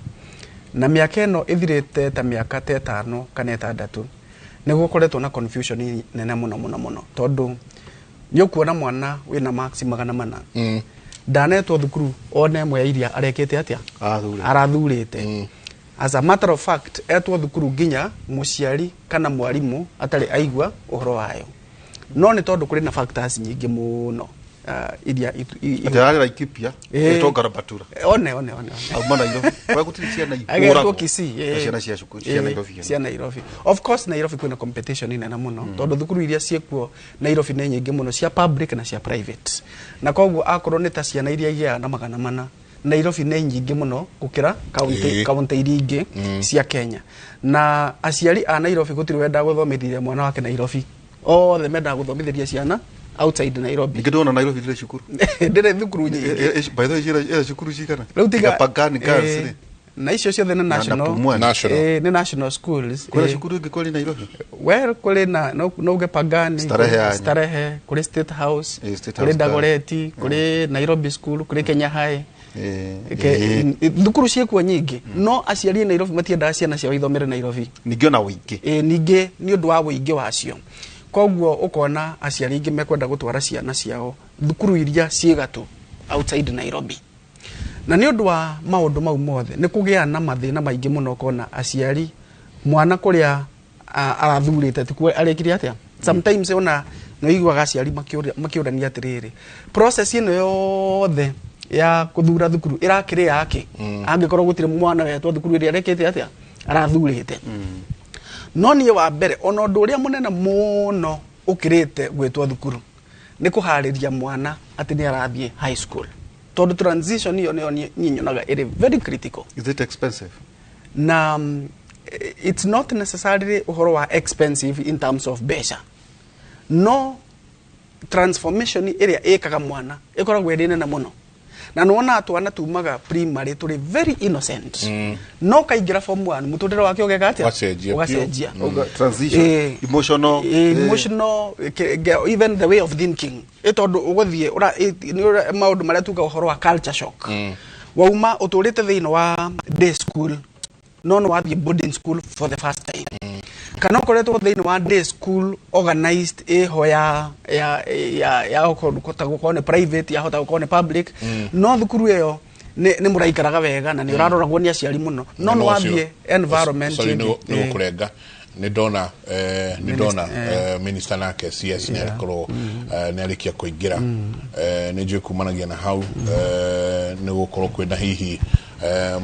Na mĩaka ĩno ĩthirĩte ta mĩaka ta 5 kana 6, nĩ gũkoretwo na confusion nene mũno mũno mũno, tondũ nĩ ũkuona mwana wĩna marks 400 ndanetwo thukuru ona ĩmwe ya iria arekĩte atĩa arathurĩte. As a matter of fact, etwo thukuru nginya mũciari kana mwarimũ atarĩ aigua ũhoro wayo, no nĩ tondũ kũrĩ na factors nyingĩ mũno iria Atĩ ararĩ Laikipia, etwo Ngarabatura. One one one one. Auma Nairobi kũrĩa gũtirĩ ciana Agetwo ihũragwo. Kisii. Na ciana cia cukuru cia Nairobi. Cia Nairobi. Of course Nairobi kwĩna competition nene mũno, tondũ thukuru iria ciĩkuo Nairobi nĩ nyingĩ mũno, cia public na cia private, na koguo akorwo nĩ ta ciana iria igĩaga na 400, Nairobi nĩ nyingĩ mũno gũkĩra kaunti iria ingĩ cia Kenya. Na aciari a Nairobi gũtirĩ wendaga gũthomithia mwana wake Nairobi, othe mendaga gũthomithĩria ciana outside Nairobi. Ningĩ ndĩrona Nairobi ndĩrĩ cukuru. Ndĩrĩ thukuru nyingĩ. By the way, ĩra cukuru cigana? Rĩu tiga Pagani Girls rĩ. Na icio ciothe nĩ Na national Pumwani. National. Nĩ national schools. Kwĩna cukuru ĩngĩ kweli Nairobi? Well, kũrĩ na no uge Pagani, Starehe yanyu. Starehe, kũrĩ State House, State kũrĩ House. Dagoretti, kũrĩ Nairobi School, kũrĩ Kenya High. Thukuru ciĩkuo nyingĩ, no aciari a Nairobi matiendaga ciana ciao ithomere Nairobi. Ningĩ ona ũingĩ. Ningĩ nĩ ũndũ wa ũingĩ wacio, koguo ũkona aciari aingĩ mekwenda gũtwara ciana ciao thukuru iria ciĩ gatũ outside Nairobi. Na nĩ ũndũ wa maũndũ mau mothe nĩ kũgĩa na mathĩna maingĩ mũno, ũkona aciari Mwana kũrĩa arathurĩte tikuo arĩkirie atĩa. Sometimes ona nĩ ũiguaga aciari makĩũrania atĩrĩrĩ, process ĩno yothe ya kũthura thukuru ĩrakĩrĩ yake angĩkorwo gũtirĩ mwana wetwo thukuru ĩrĩa arekĩte atĩa arathurĩte. No niĩ wa mbere ona ũndũ ũrĩa mũnene mũno ũkĩrĩte gwĩtwo thukuru nĩ kũharĩria mwana atĩ nĩ arathiĩ high school, tondũ transition ĩyo nĩyo niĩ nyonaga ĩrĩ very critical. Is it expensive? Na it's not necessarily ũhoro wa expensive in terms of mbeca, no transformation ĩrĩa ĩkaga mwana ĩkoragwo ĩrĩ nene mũno. Na nĩwona twana tumaga primary tũrĩ very innocent, no kaingĩra form 1 mũtũrĩre wake ũgeka atĩa? Ũgacenjia biũ. Ũgacenjia. Transition. Emotional. Emotional, even the way of thinking, tondũ ũgũthiĩ nĩ maũndũ marĩa tuga ũhoro wa culture shock. Wauma ũtũrĩte thĩinĩ wa day school, no nĩ wathiĩ boarding school for the first time, kana ũkoretwo thĩinĩ wa day school organized ĩho ya kũhota gũkorwo nĩ private, yahota gũkorwo nĩ public, no thukuru ĩyo nĩ mũraikaraga wega na nĩ ũraroragwo nĩ aciari mũno, no nĩ wathiĩ environment Sorry, ĩngĩ. nĩ gũkũrenga. Nĩ ndona nĩ ndona Minister, minister nake CS nĩ arĩkorwo nĩ arĩkia kũingĩra. Nĩ njũĩ kumanagia na hau nĩ gũkorwo kwĩna hihi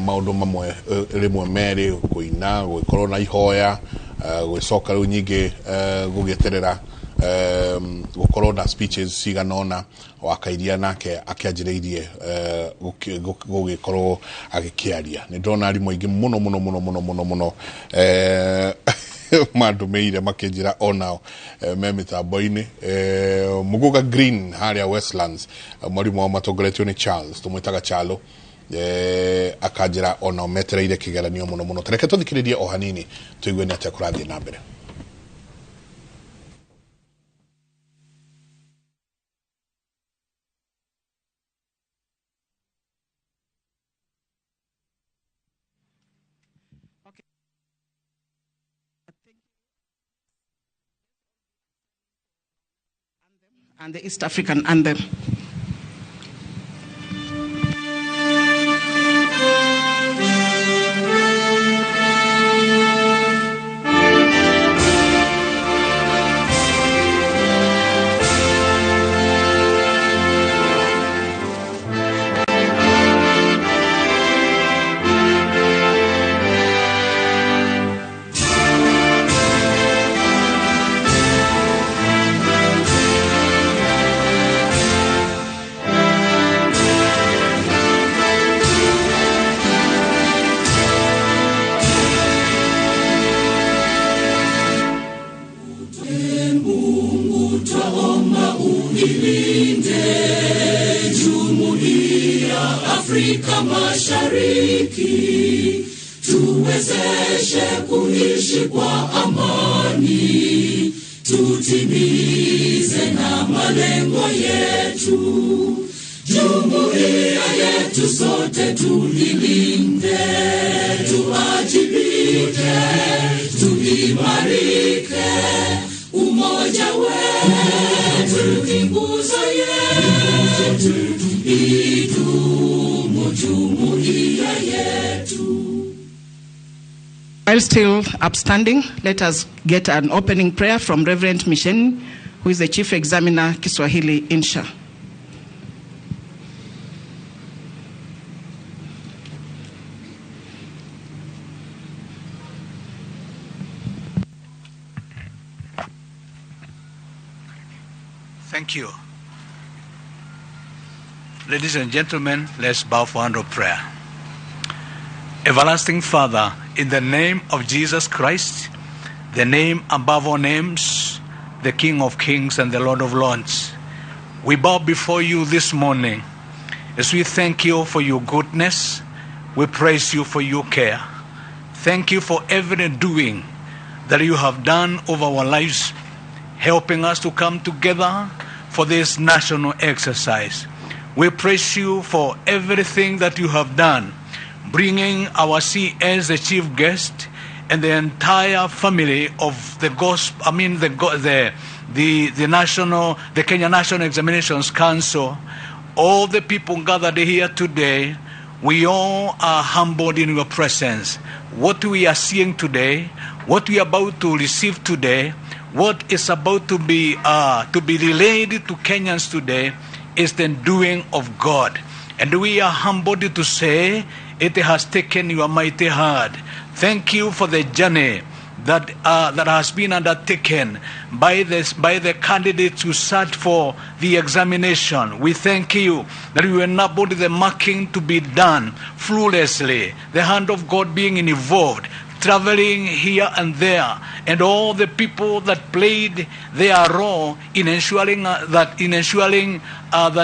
maũndũ mamwe, rĩmwe merĩ kũina, gũgĩkorwo na ihoya, gũgĩcoka rĩu nyingĩ gũgĩeterera gũkorwo na speeches cigana ũna. Wakairia nake akĩanjĩrĩirie gũgĩkorwo agĩkĩaria. Nĩ ndona arimũ aingĩ mũno mũno mũno mũno mũno mũno mandũmĩire makĩnjĩra onao me mĩtambo-inĩ. Muguga Green harĩa Westlands, mwarimũ wao matongoretio nĩ Charles, tũmwĩtaga Chalo, akanjĩra onao metereire kĩgeranio mũno mũno. Tareke tũthikĩrĩrie o hanini tũigue nĩ atĩa kũrathiĩ na mbere. And the East African anthem. Mungu twaomba uilinde Jumuiya Afrika Mashariki, tuwezeshe kuishi kwa amani, tutimize na malengo yetu. Jumuiya yetu sote tuilinde, tuwajibike, tuimarike. Umoja wetu ni nguzo yetu, idumu jumuiya yetu. While still upstanding, let us get an opening prayer from Reverend Mishen, who is the Chief Examiner, Kiswahili Insha. Thank you. Ladies and gentlemen, let's bow for hand of prayer. Everlasting Father, in the name of Jesus Christ, the name above all names, the King of Kings and the Lord of Lords, we bow before you this morning as we thank you for your goodness. We praise you for your care. Thank you for every doing that you have done over our lives, helping us to come together for this national exercise. We praise you for everything that you have done, bringing our CS, the chief guest, and the entire family of the gospel, I mean the national, the Kenya National Examinations Council, all the people gathered here today. We all are humbled in your presence. What we are seeing today, what we are about to receive today, what is about to be relayed to Kenyans today is the doing of God. And we are humbled to say it has taken your mighty hand. Thank you for the journey that has been undertaken by the candidates who sat for the examination. We thank you that you enabled the marking to be done flawlessly, the hand of God being involved, traveling here and there, and all the people that played their role in ensuring that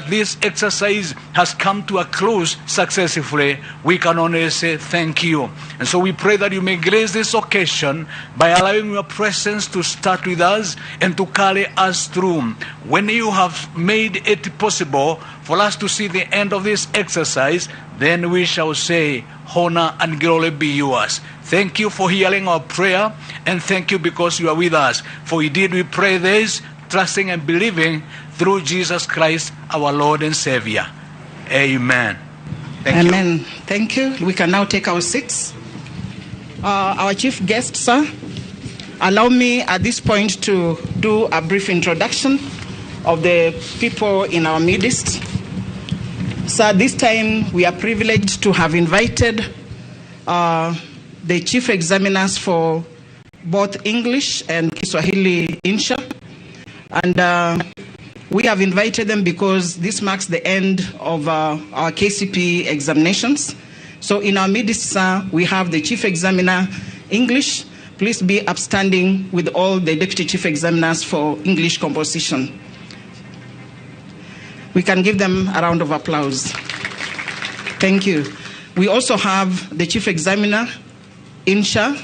this exercise has come to a close successfully. We can only say thank you. And so we pray that you may grace this occasion by allowing your presence to start with us and to carry us through. When you have made it possible for us to see the end of this exercise, then we shall say, honor and glory be yours. Thank you for hearing our prayer, and thank you because you are with us. For indeed we pray this, trusting and believing through Jesus Christ, our Lord and Savior. Amen. Thank Amen. You. Thank you. We can now take our seats. Our chief guest, sir, allow me at this point to do a brief introduction of the people in our midst. Sir, this time we are privileged to have invited the chief examiners for both English and Kiswahili Insha. And we have invited them because this marks the end of our KCPE examinations. So in our midst, sir, we have the chief examiner English. Please be upstanding with all the deputy chief examiners for English composition. We can give them a round of applause. Thank you. We also have the chief examiner, Insha.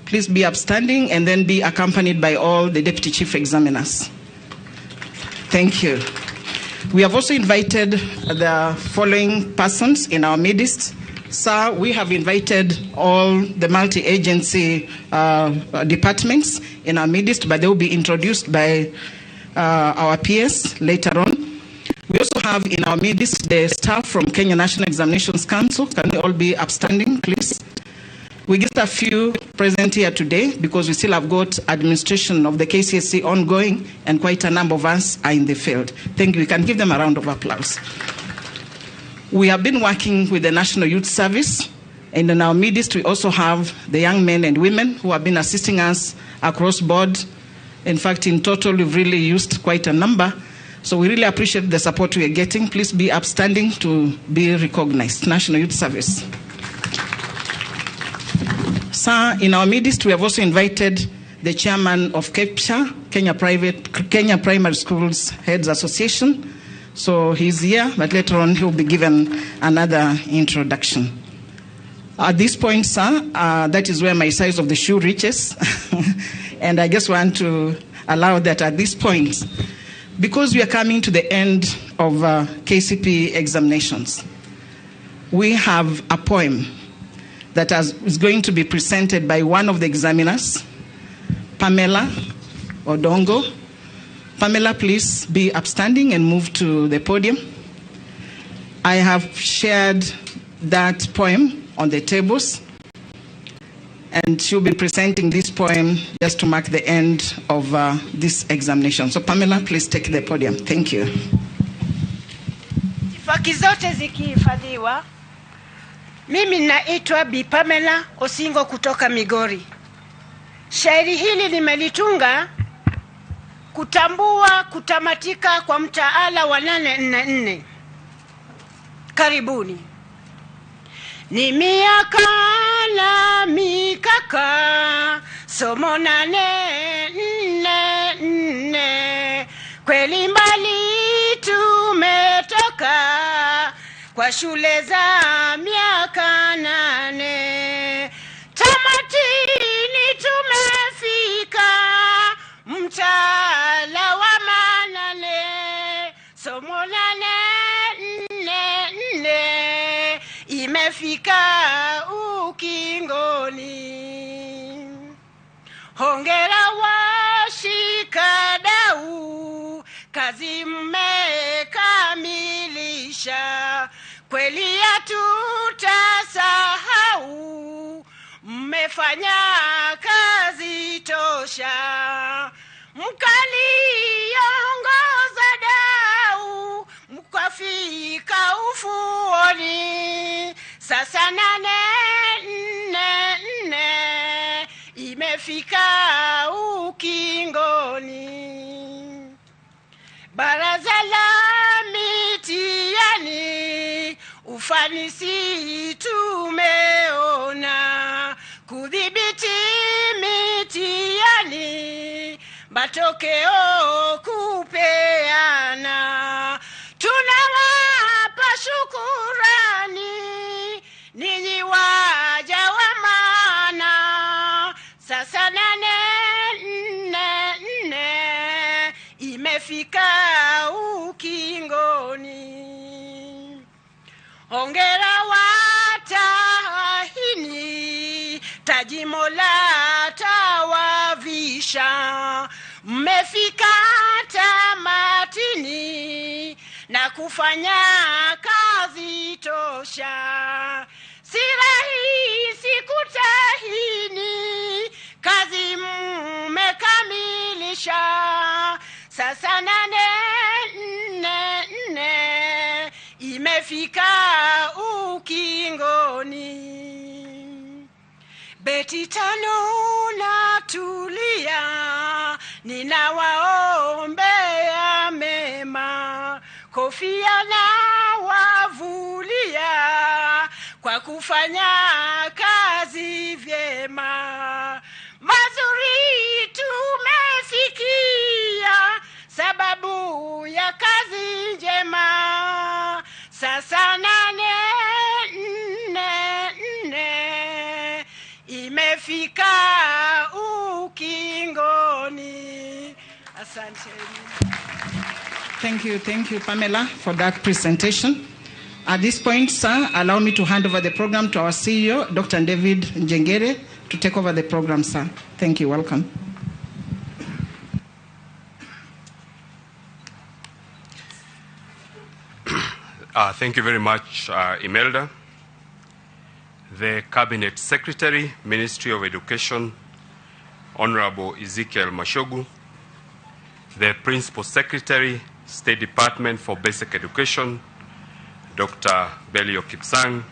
Please be upstanding and then be accompanied by all the deputy chief examiners. Thank you. We have also invited the following persons in our midst. Sir, we have invited all the multi-agency departments in our midst, but they will be introduced by our peers later on. We also have in our midst the staff from Kenya National Examinations Council. Can we all be upstanding, please? We get a few present here today because we still have got administration of the KCSE ongoing, and quite a number of us are in the field. Thank you. We can give them a round of applause. We have been working with the National Youth Service, and in our midst we also have the young men and women who have been assisting us across board. In fact, in total, we've really used quite a number. So we really appreciate the support we are getting. Please be upstanding to be recognized. National Youth Service. Sir, in our midst, we have also invited the chairman of KEPSHA, Kenya Primary Schools Heads Association. So he's here, but later on he'll be given another introduction. At this point, sir, that is where my size of the shoe reaches. And I just want to allow that at this point, because we are coming to the end of KCPE examinations, we have a poem that is going to be presented by one of the examiners, Pamela Odongo. Pamela, please be upstanding and move to the podium. I have shared that poem on the tables, and she'll be presenting this poem just to mark the end of this examination. So Pamela, please take the podium. Thank you. Itifaki zote zikihifadhiwa. Mimi naitwa Bi Pamela Osingo kutoka Migori. Shairi hili nimelitunga kutambua kutamatika kwa mtaala wa 844. Karibuni. Ni miaka na mikaka, somo 844, kweli mbali tumetoka kwa shule za miaka 8. Tamatini tumefika, mtaala wa 8, somo 844 imefika ukingoni. Hongera washikadau, kazi mmekamilisha. Kweli hatutasahau, mmefanya kazi tosha, mkaliongoza dau, mkafika ufuoni. Sasa 844 imefika ukingoni. Baraza la mitihani, ufanisi tumeona, kudhibiti mitihani, matokeo kupeana. Tunawapa shukurani ninyi waja wa maana. Sasa 844 imefika ukingoni. Hongera watahini, taji Mola tawavisha, mmefika tamatini na kufanya kazi tosha. Si rahisi kutahini, kazi mmekamilisha. Sasa 844 imefika ukingoni. Beti 5 na tulia, ninawaombea mema, kofia na wavulia, kwa kufanya kazi vyema. Mazuri tumesikia, sababu ya kazi njema. Sasa 844 imefika ukingoni. Asante. Thank you, Pamela, for that presentation. At this point, sir, allow me to hand over the program to our CEO, Dr. David Njengere, to take over the program, sir. Thank you. Welcome. Thank you very much, Imelda. The Cabinet Secretary, Ministry of Education, Honorable Ezekiel Machogu, the Principal Secretary, State Department for Basic Education, Dr. Belio Kipsang,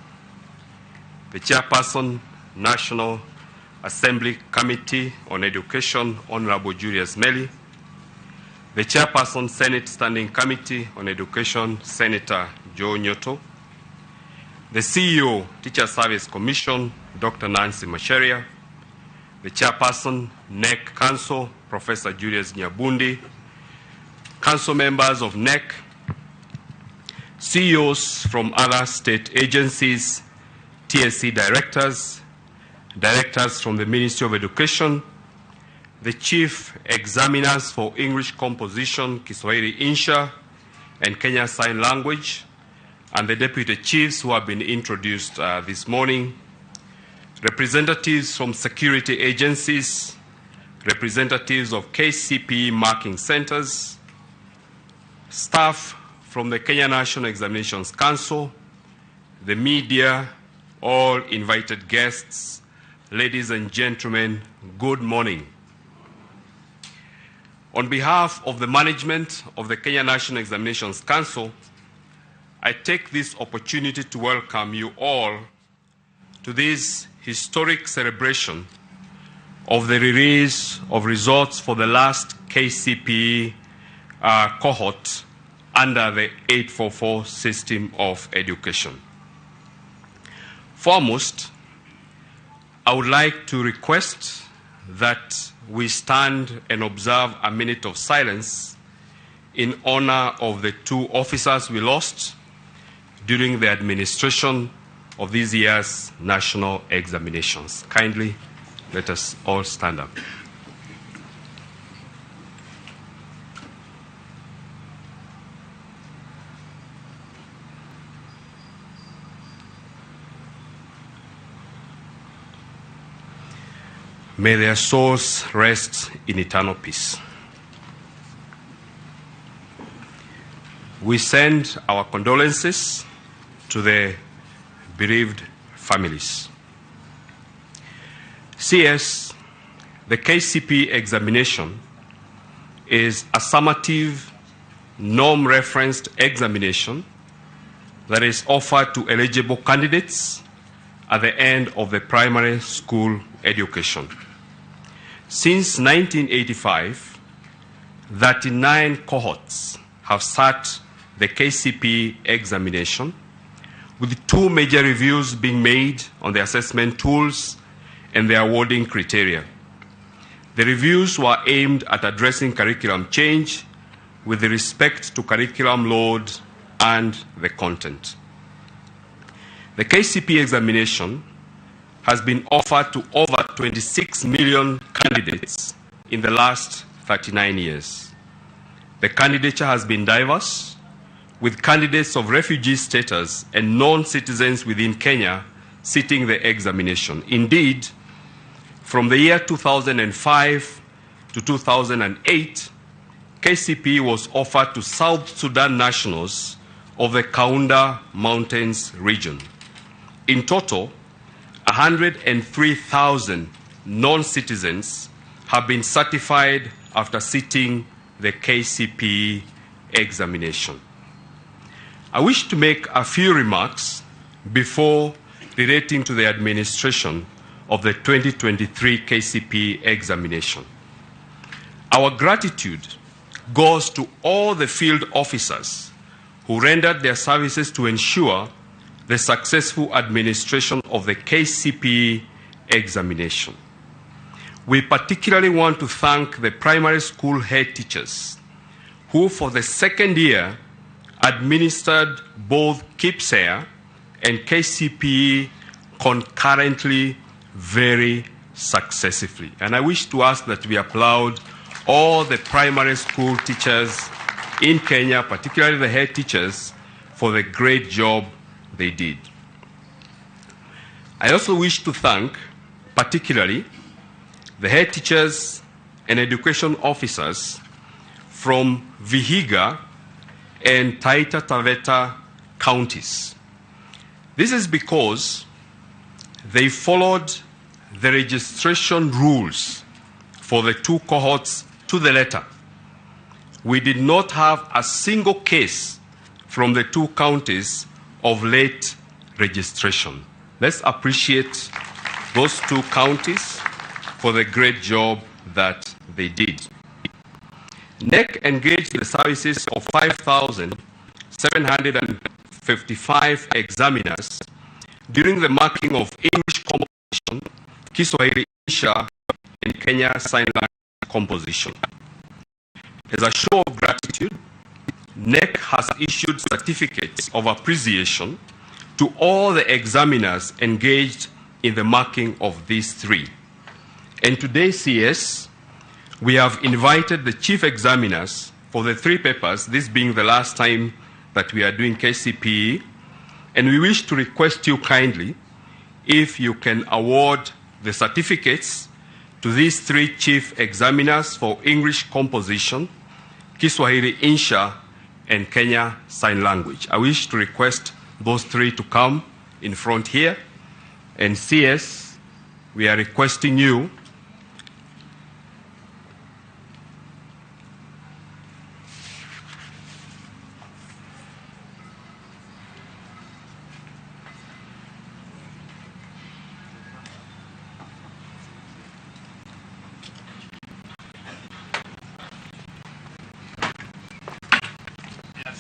the Chairperson, National Assembly Committee on Education, Honorable Julius Melly, the Chairperson, Senate Standing Committee on Education, Senator Joe Nyutu, the CEO, Teacher Service Commission, Dr. Nancy Macharia, the Chairperson, NEC Council, Professor Julius Nyabundi, Council members of NEC, CEOs from other state agencies, TSC directors, directors from the Ministry of Education, the chief examiners for English composition, Kiswahili Insha, and Kenya Sign Language, and the deputy chiefs who have been introduced this morning, representatives from security agencies, representatives of KCPE marking centers, staff from the Kenya National Examinations Council, the media, all invited guests, ladies and gentlemen, good morning. On behalf of the management of the Kenya National Examinations Council, I take this opportunity to welcome you all to this historic celebration of the release of results for the last KCPE cohort under the 844 system of education. Foremost, I would like to request that we stand and observe a minute of silence in honor of the two officers we lost during the administration of this year's national examinations. Kindly, let us all stand up. May their souls rest in eternal peace. We send our condolences to the bereaved families. CS, the KCPE examination is a summative, norm-referenced examination that is offered to eligible candidates at the end of the primary school education. Since 1985, 39 cohorts have sat the KCPE examination, with two major reviews being made on the assessment tools and the awarding criteria. The reviews were aimed at addressing curriculum change with respect to curriculum load and the content. The KCPE examination has been offered to over 26 million candidates in the last 39 years. The candidature has been diverse, with candidates of refugee status and non-citizens within Kenya sitting the examination. Indeed, from the year 2005 to 2008, KCPE was offered to South Sudan nationals of the Kaunda Mountains region. In total, 103,000 non-citizens have been certified after sitting the KCPE examination. I wish to make a few remarks before relating to the administration of the 2023 KCPE examination. Our gratitude goes to all the field officers who rendered their services to ensure the successful administration of the KCPE examination. We particularly want to thank the primary school head teachers who, for the second year, administered both KPSEA and KCPE concurrently very successfully. And I wish to ask that we applaud all the primary school teachers in Kenya, particularly the head teachers, for the great job they did. I also wish to thank particularly the head teachers and education officers from Vihiga and Taita Taveta counties. This is because they followed the registration rules for the two cohorts to the letter. We did not have a single case from the two counties of late registration. Let's appreciate those two counties for the great job that they did. KNEC engaged the services of 5,755 examiners during the marking of English composition, Kiswahili Insha, and Kenya Sign Language composition. As a show of gratitude, KNEC has issued certificates of appreciation to all the examiners engaged in the marking of these three. And today, CS, we have invited the chief examiners for the three papers, this being the last time that we are doing KCPE, and we wish to request you kindly if you can award the certificates to these three chief examiners for English composition, Kiswahili Insha, and Kenya Sign Language. I wish to request those three to come in front here. And CS, we are requesting you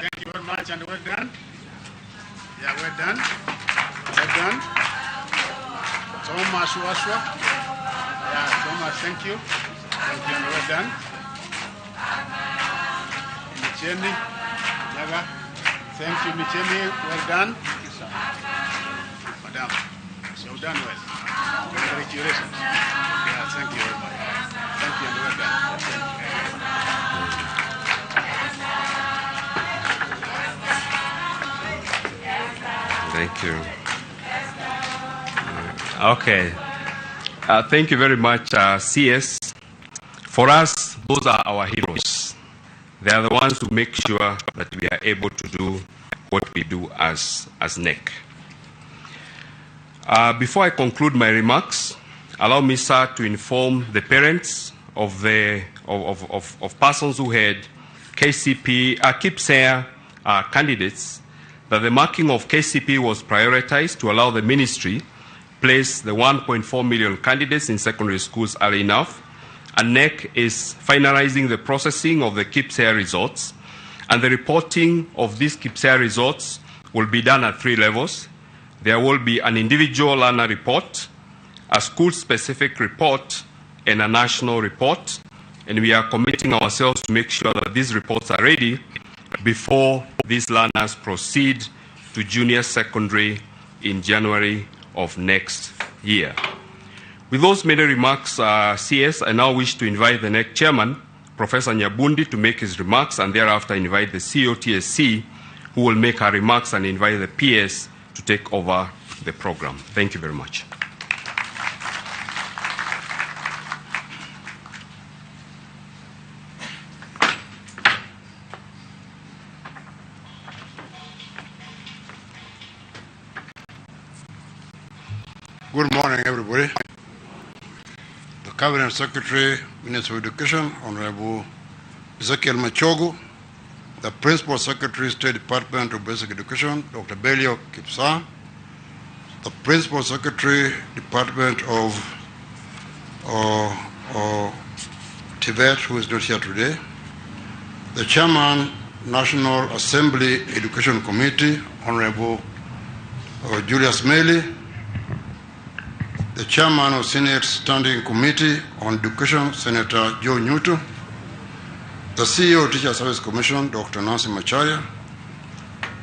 Thank you very much and well done. Yeah, well done. Well done. So much, Washwa. Yeah, so much. Thank you. Thank you and well done. Micheni, Naga. Thank you, Micheni. Well done. Thank you, sir. Madam, you've done well. Congratulations. Yeah, thank you very much. Thank you and well done. Thank you. Thank you. Okay. Thank you very much, CS. For us, those are our heroes. They are the ones who make sure that we are able to do what we do as KNEC. Before I conclude my remarks, allow me, sir, to inform the parents of the of persons who had KCP KPSEA candidates that the marking of KCP was prioritized to allow the ministry place the 1.4 million candidates in secondary schools early enough. And KNEC is finalizing the processing of the KPSEA results, and the reporting of these KPSEA results will be done at 3 levels. There will be an individual learner report, a school-specific report, and a national report. And we are committing ourselves to make sure that these reports are ready before these learners proceed to junior secondary in January of next year. With those many remarks, CS, I now wish to invite the KNEC chairman, Professor Nyabundi, to make his remarks, and thereafter invite the CEO TSC, who will make her remarks, and invite the PS to take over the program. Thank you very much. Good morning, everybody. The Cabinet Secretary, Minister of Education, Honorable Ezekiel Machogu, the Principal Secretary, State Department of Basic Education, Dr. Belio Kipsang, the Principal Secretary, Department of Tibet, who is not here today, the Chairman, National Assembly Education Committee, Honorable Julius Melly, the Chairman of Senate Standing Committee on Education, Senator Joe Newton, the CEO of Teacher Service Commission, Dr. Nancy Macharia,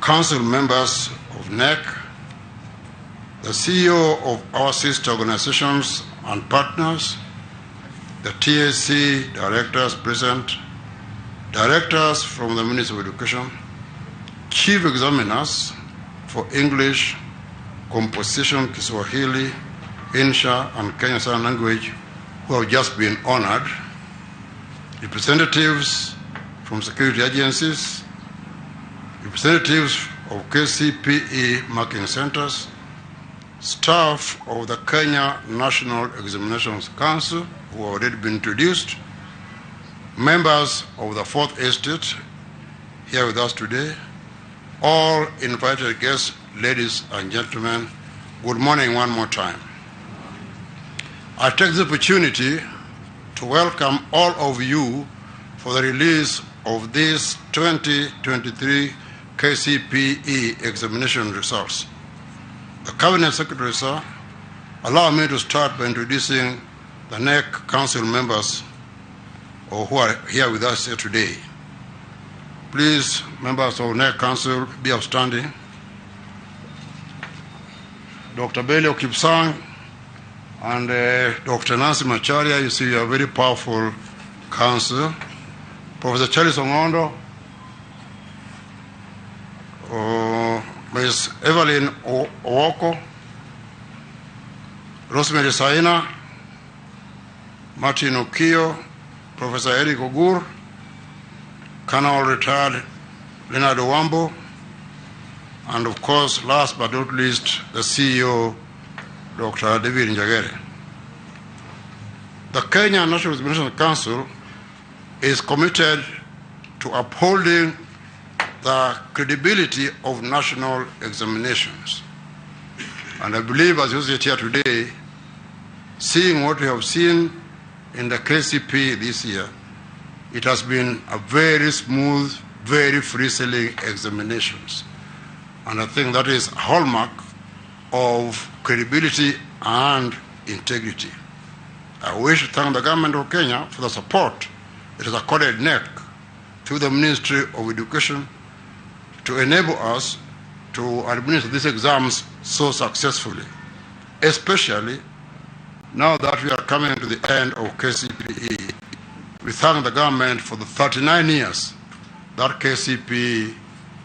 Council members of KNEC, the CEO of our sister organizations and partners, the TSC directors present, directors from the Ministry of Education, chief examiners for English, Composition, Kiswahili, Insha, and Kenya Sign Language, who have just been honored, representatives from security agencies, representatives of KCPE marking centers, staff of the Kenya National Examinations Council, who have already been introduced, members of the Fourth Estate here with us today, all invited guests, ladies and gentlemen, good morning one more time. I take this opportunity to welcome all of you for the release of this 2023 KCPE examination results. The Cabinet Secretary, sir, allow me to start by introducing the KNEC Council members who are here with us here today. Please, members of KNEC Council, be upstanding. Dr. Belio Kipsang and Dr. Nancy Macharia, you see, you are very powerful council. Professor Charles Ongondo, Ms. Evelyn Owoko, Rosemary Saina, Martin Okio, Professor Eric Ogur, Colonel retired Leonard Owambo, and of course, last but not least, the CEO, Dr. David Njagere. The Kenya National Examinations Council is committed to upholding the credibility of national examinations. And I believe, as you sit here today, seeing what we have seen in the KCP this year, it has been a very smooth, very free-sailing examinations. And I think that is a hallmark of credibility and integrity. I wish to thank the government of Kenya for the support it has accorded KNEC through the Ministry of Education to enable us to administer these exams so successfully, especially now that we are coming to the end of KCPE. We thank the government for the 39 years that KCPE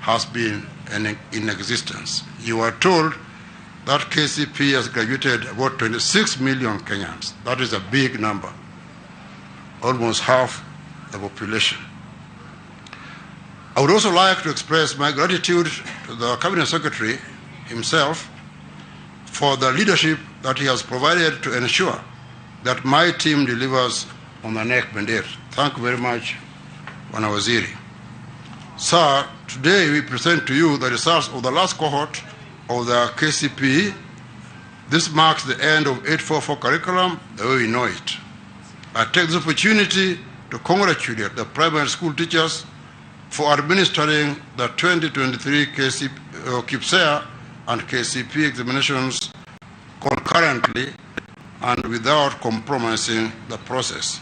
has been in existence. You are told that KCPE has graduated about 26 million Kenyans. That is a big number, almost half the population. I would also like to express my gratitude to the Cabinet Secretary himself for the leadership that he has provided to ensure that my team delivers on the KNEC mandate. Thank you very much, Bwana Waziri. Sir, today we present to you the results of the last cohort of the KCPE. This marks the end of 844 curriculum the way we know it. I take this opportunity to congratulate the primary school teachers for administering the 2023 KPSEA and KCPE examinations concurrently and without compromising the process.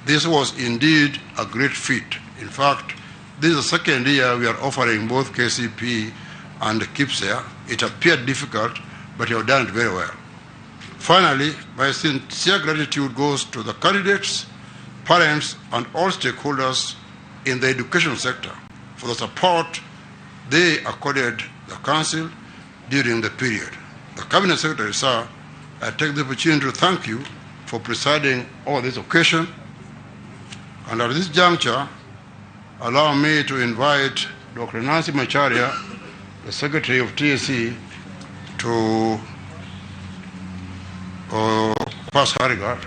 This was indeed a great feat. In fact, this is the second year we are offering both KCPE and KPSEA. It appeared difficult, but you have done it very well. Finally, my sincere gratitude goes to the candidates, parents, and all stakeholders in the education sector for the support they accorded the Council during the period. The Cabinet Secretary, sir, I take the opportunity to thank you for presiding over this occasion. And at this juncture, allow me to invite Dr. Nancy Macharia, the Secretary of TSC, to pass her regard.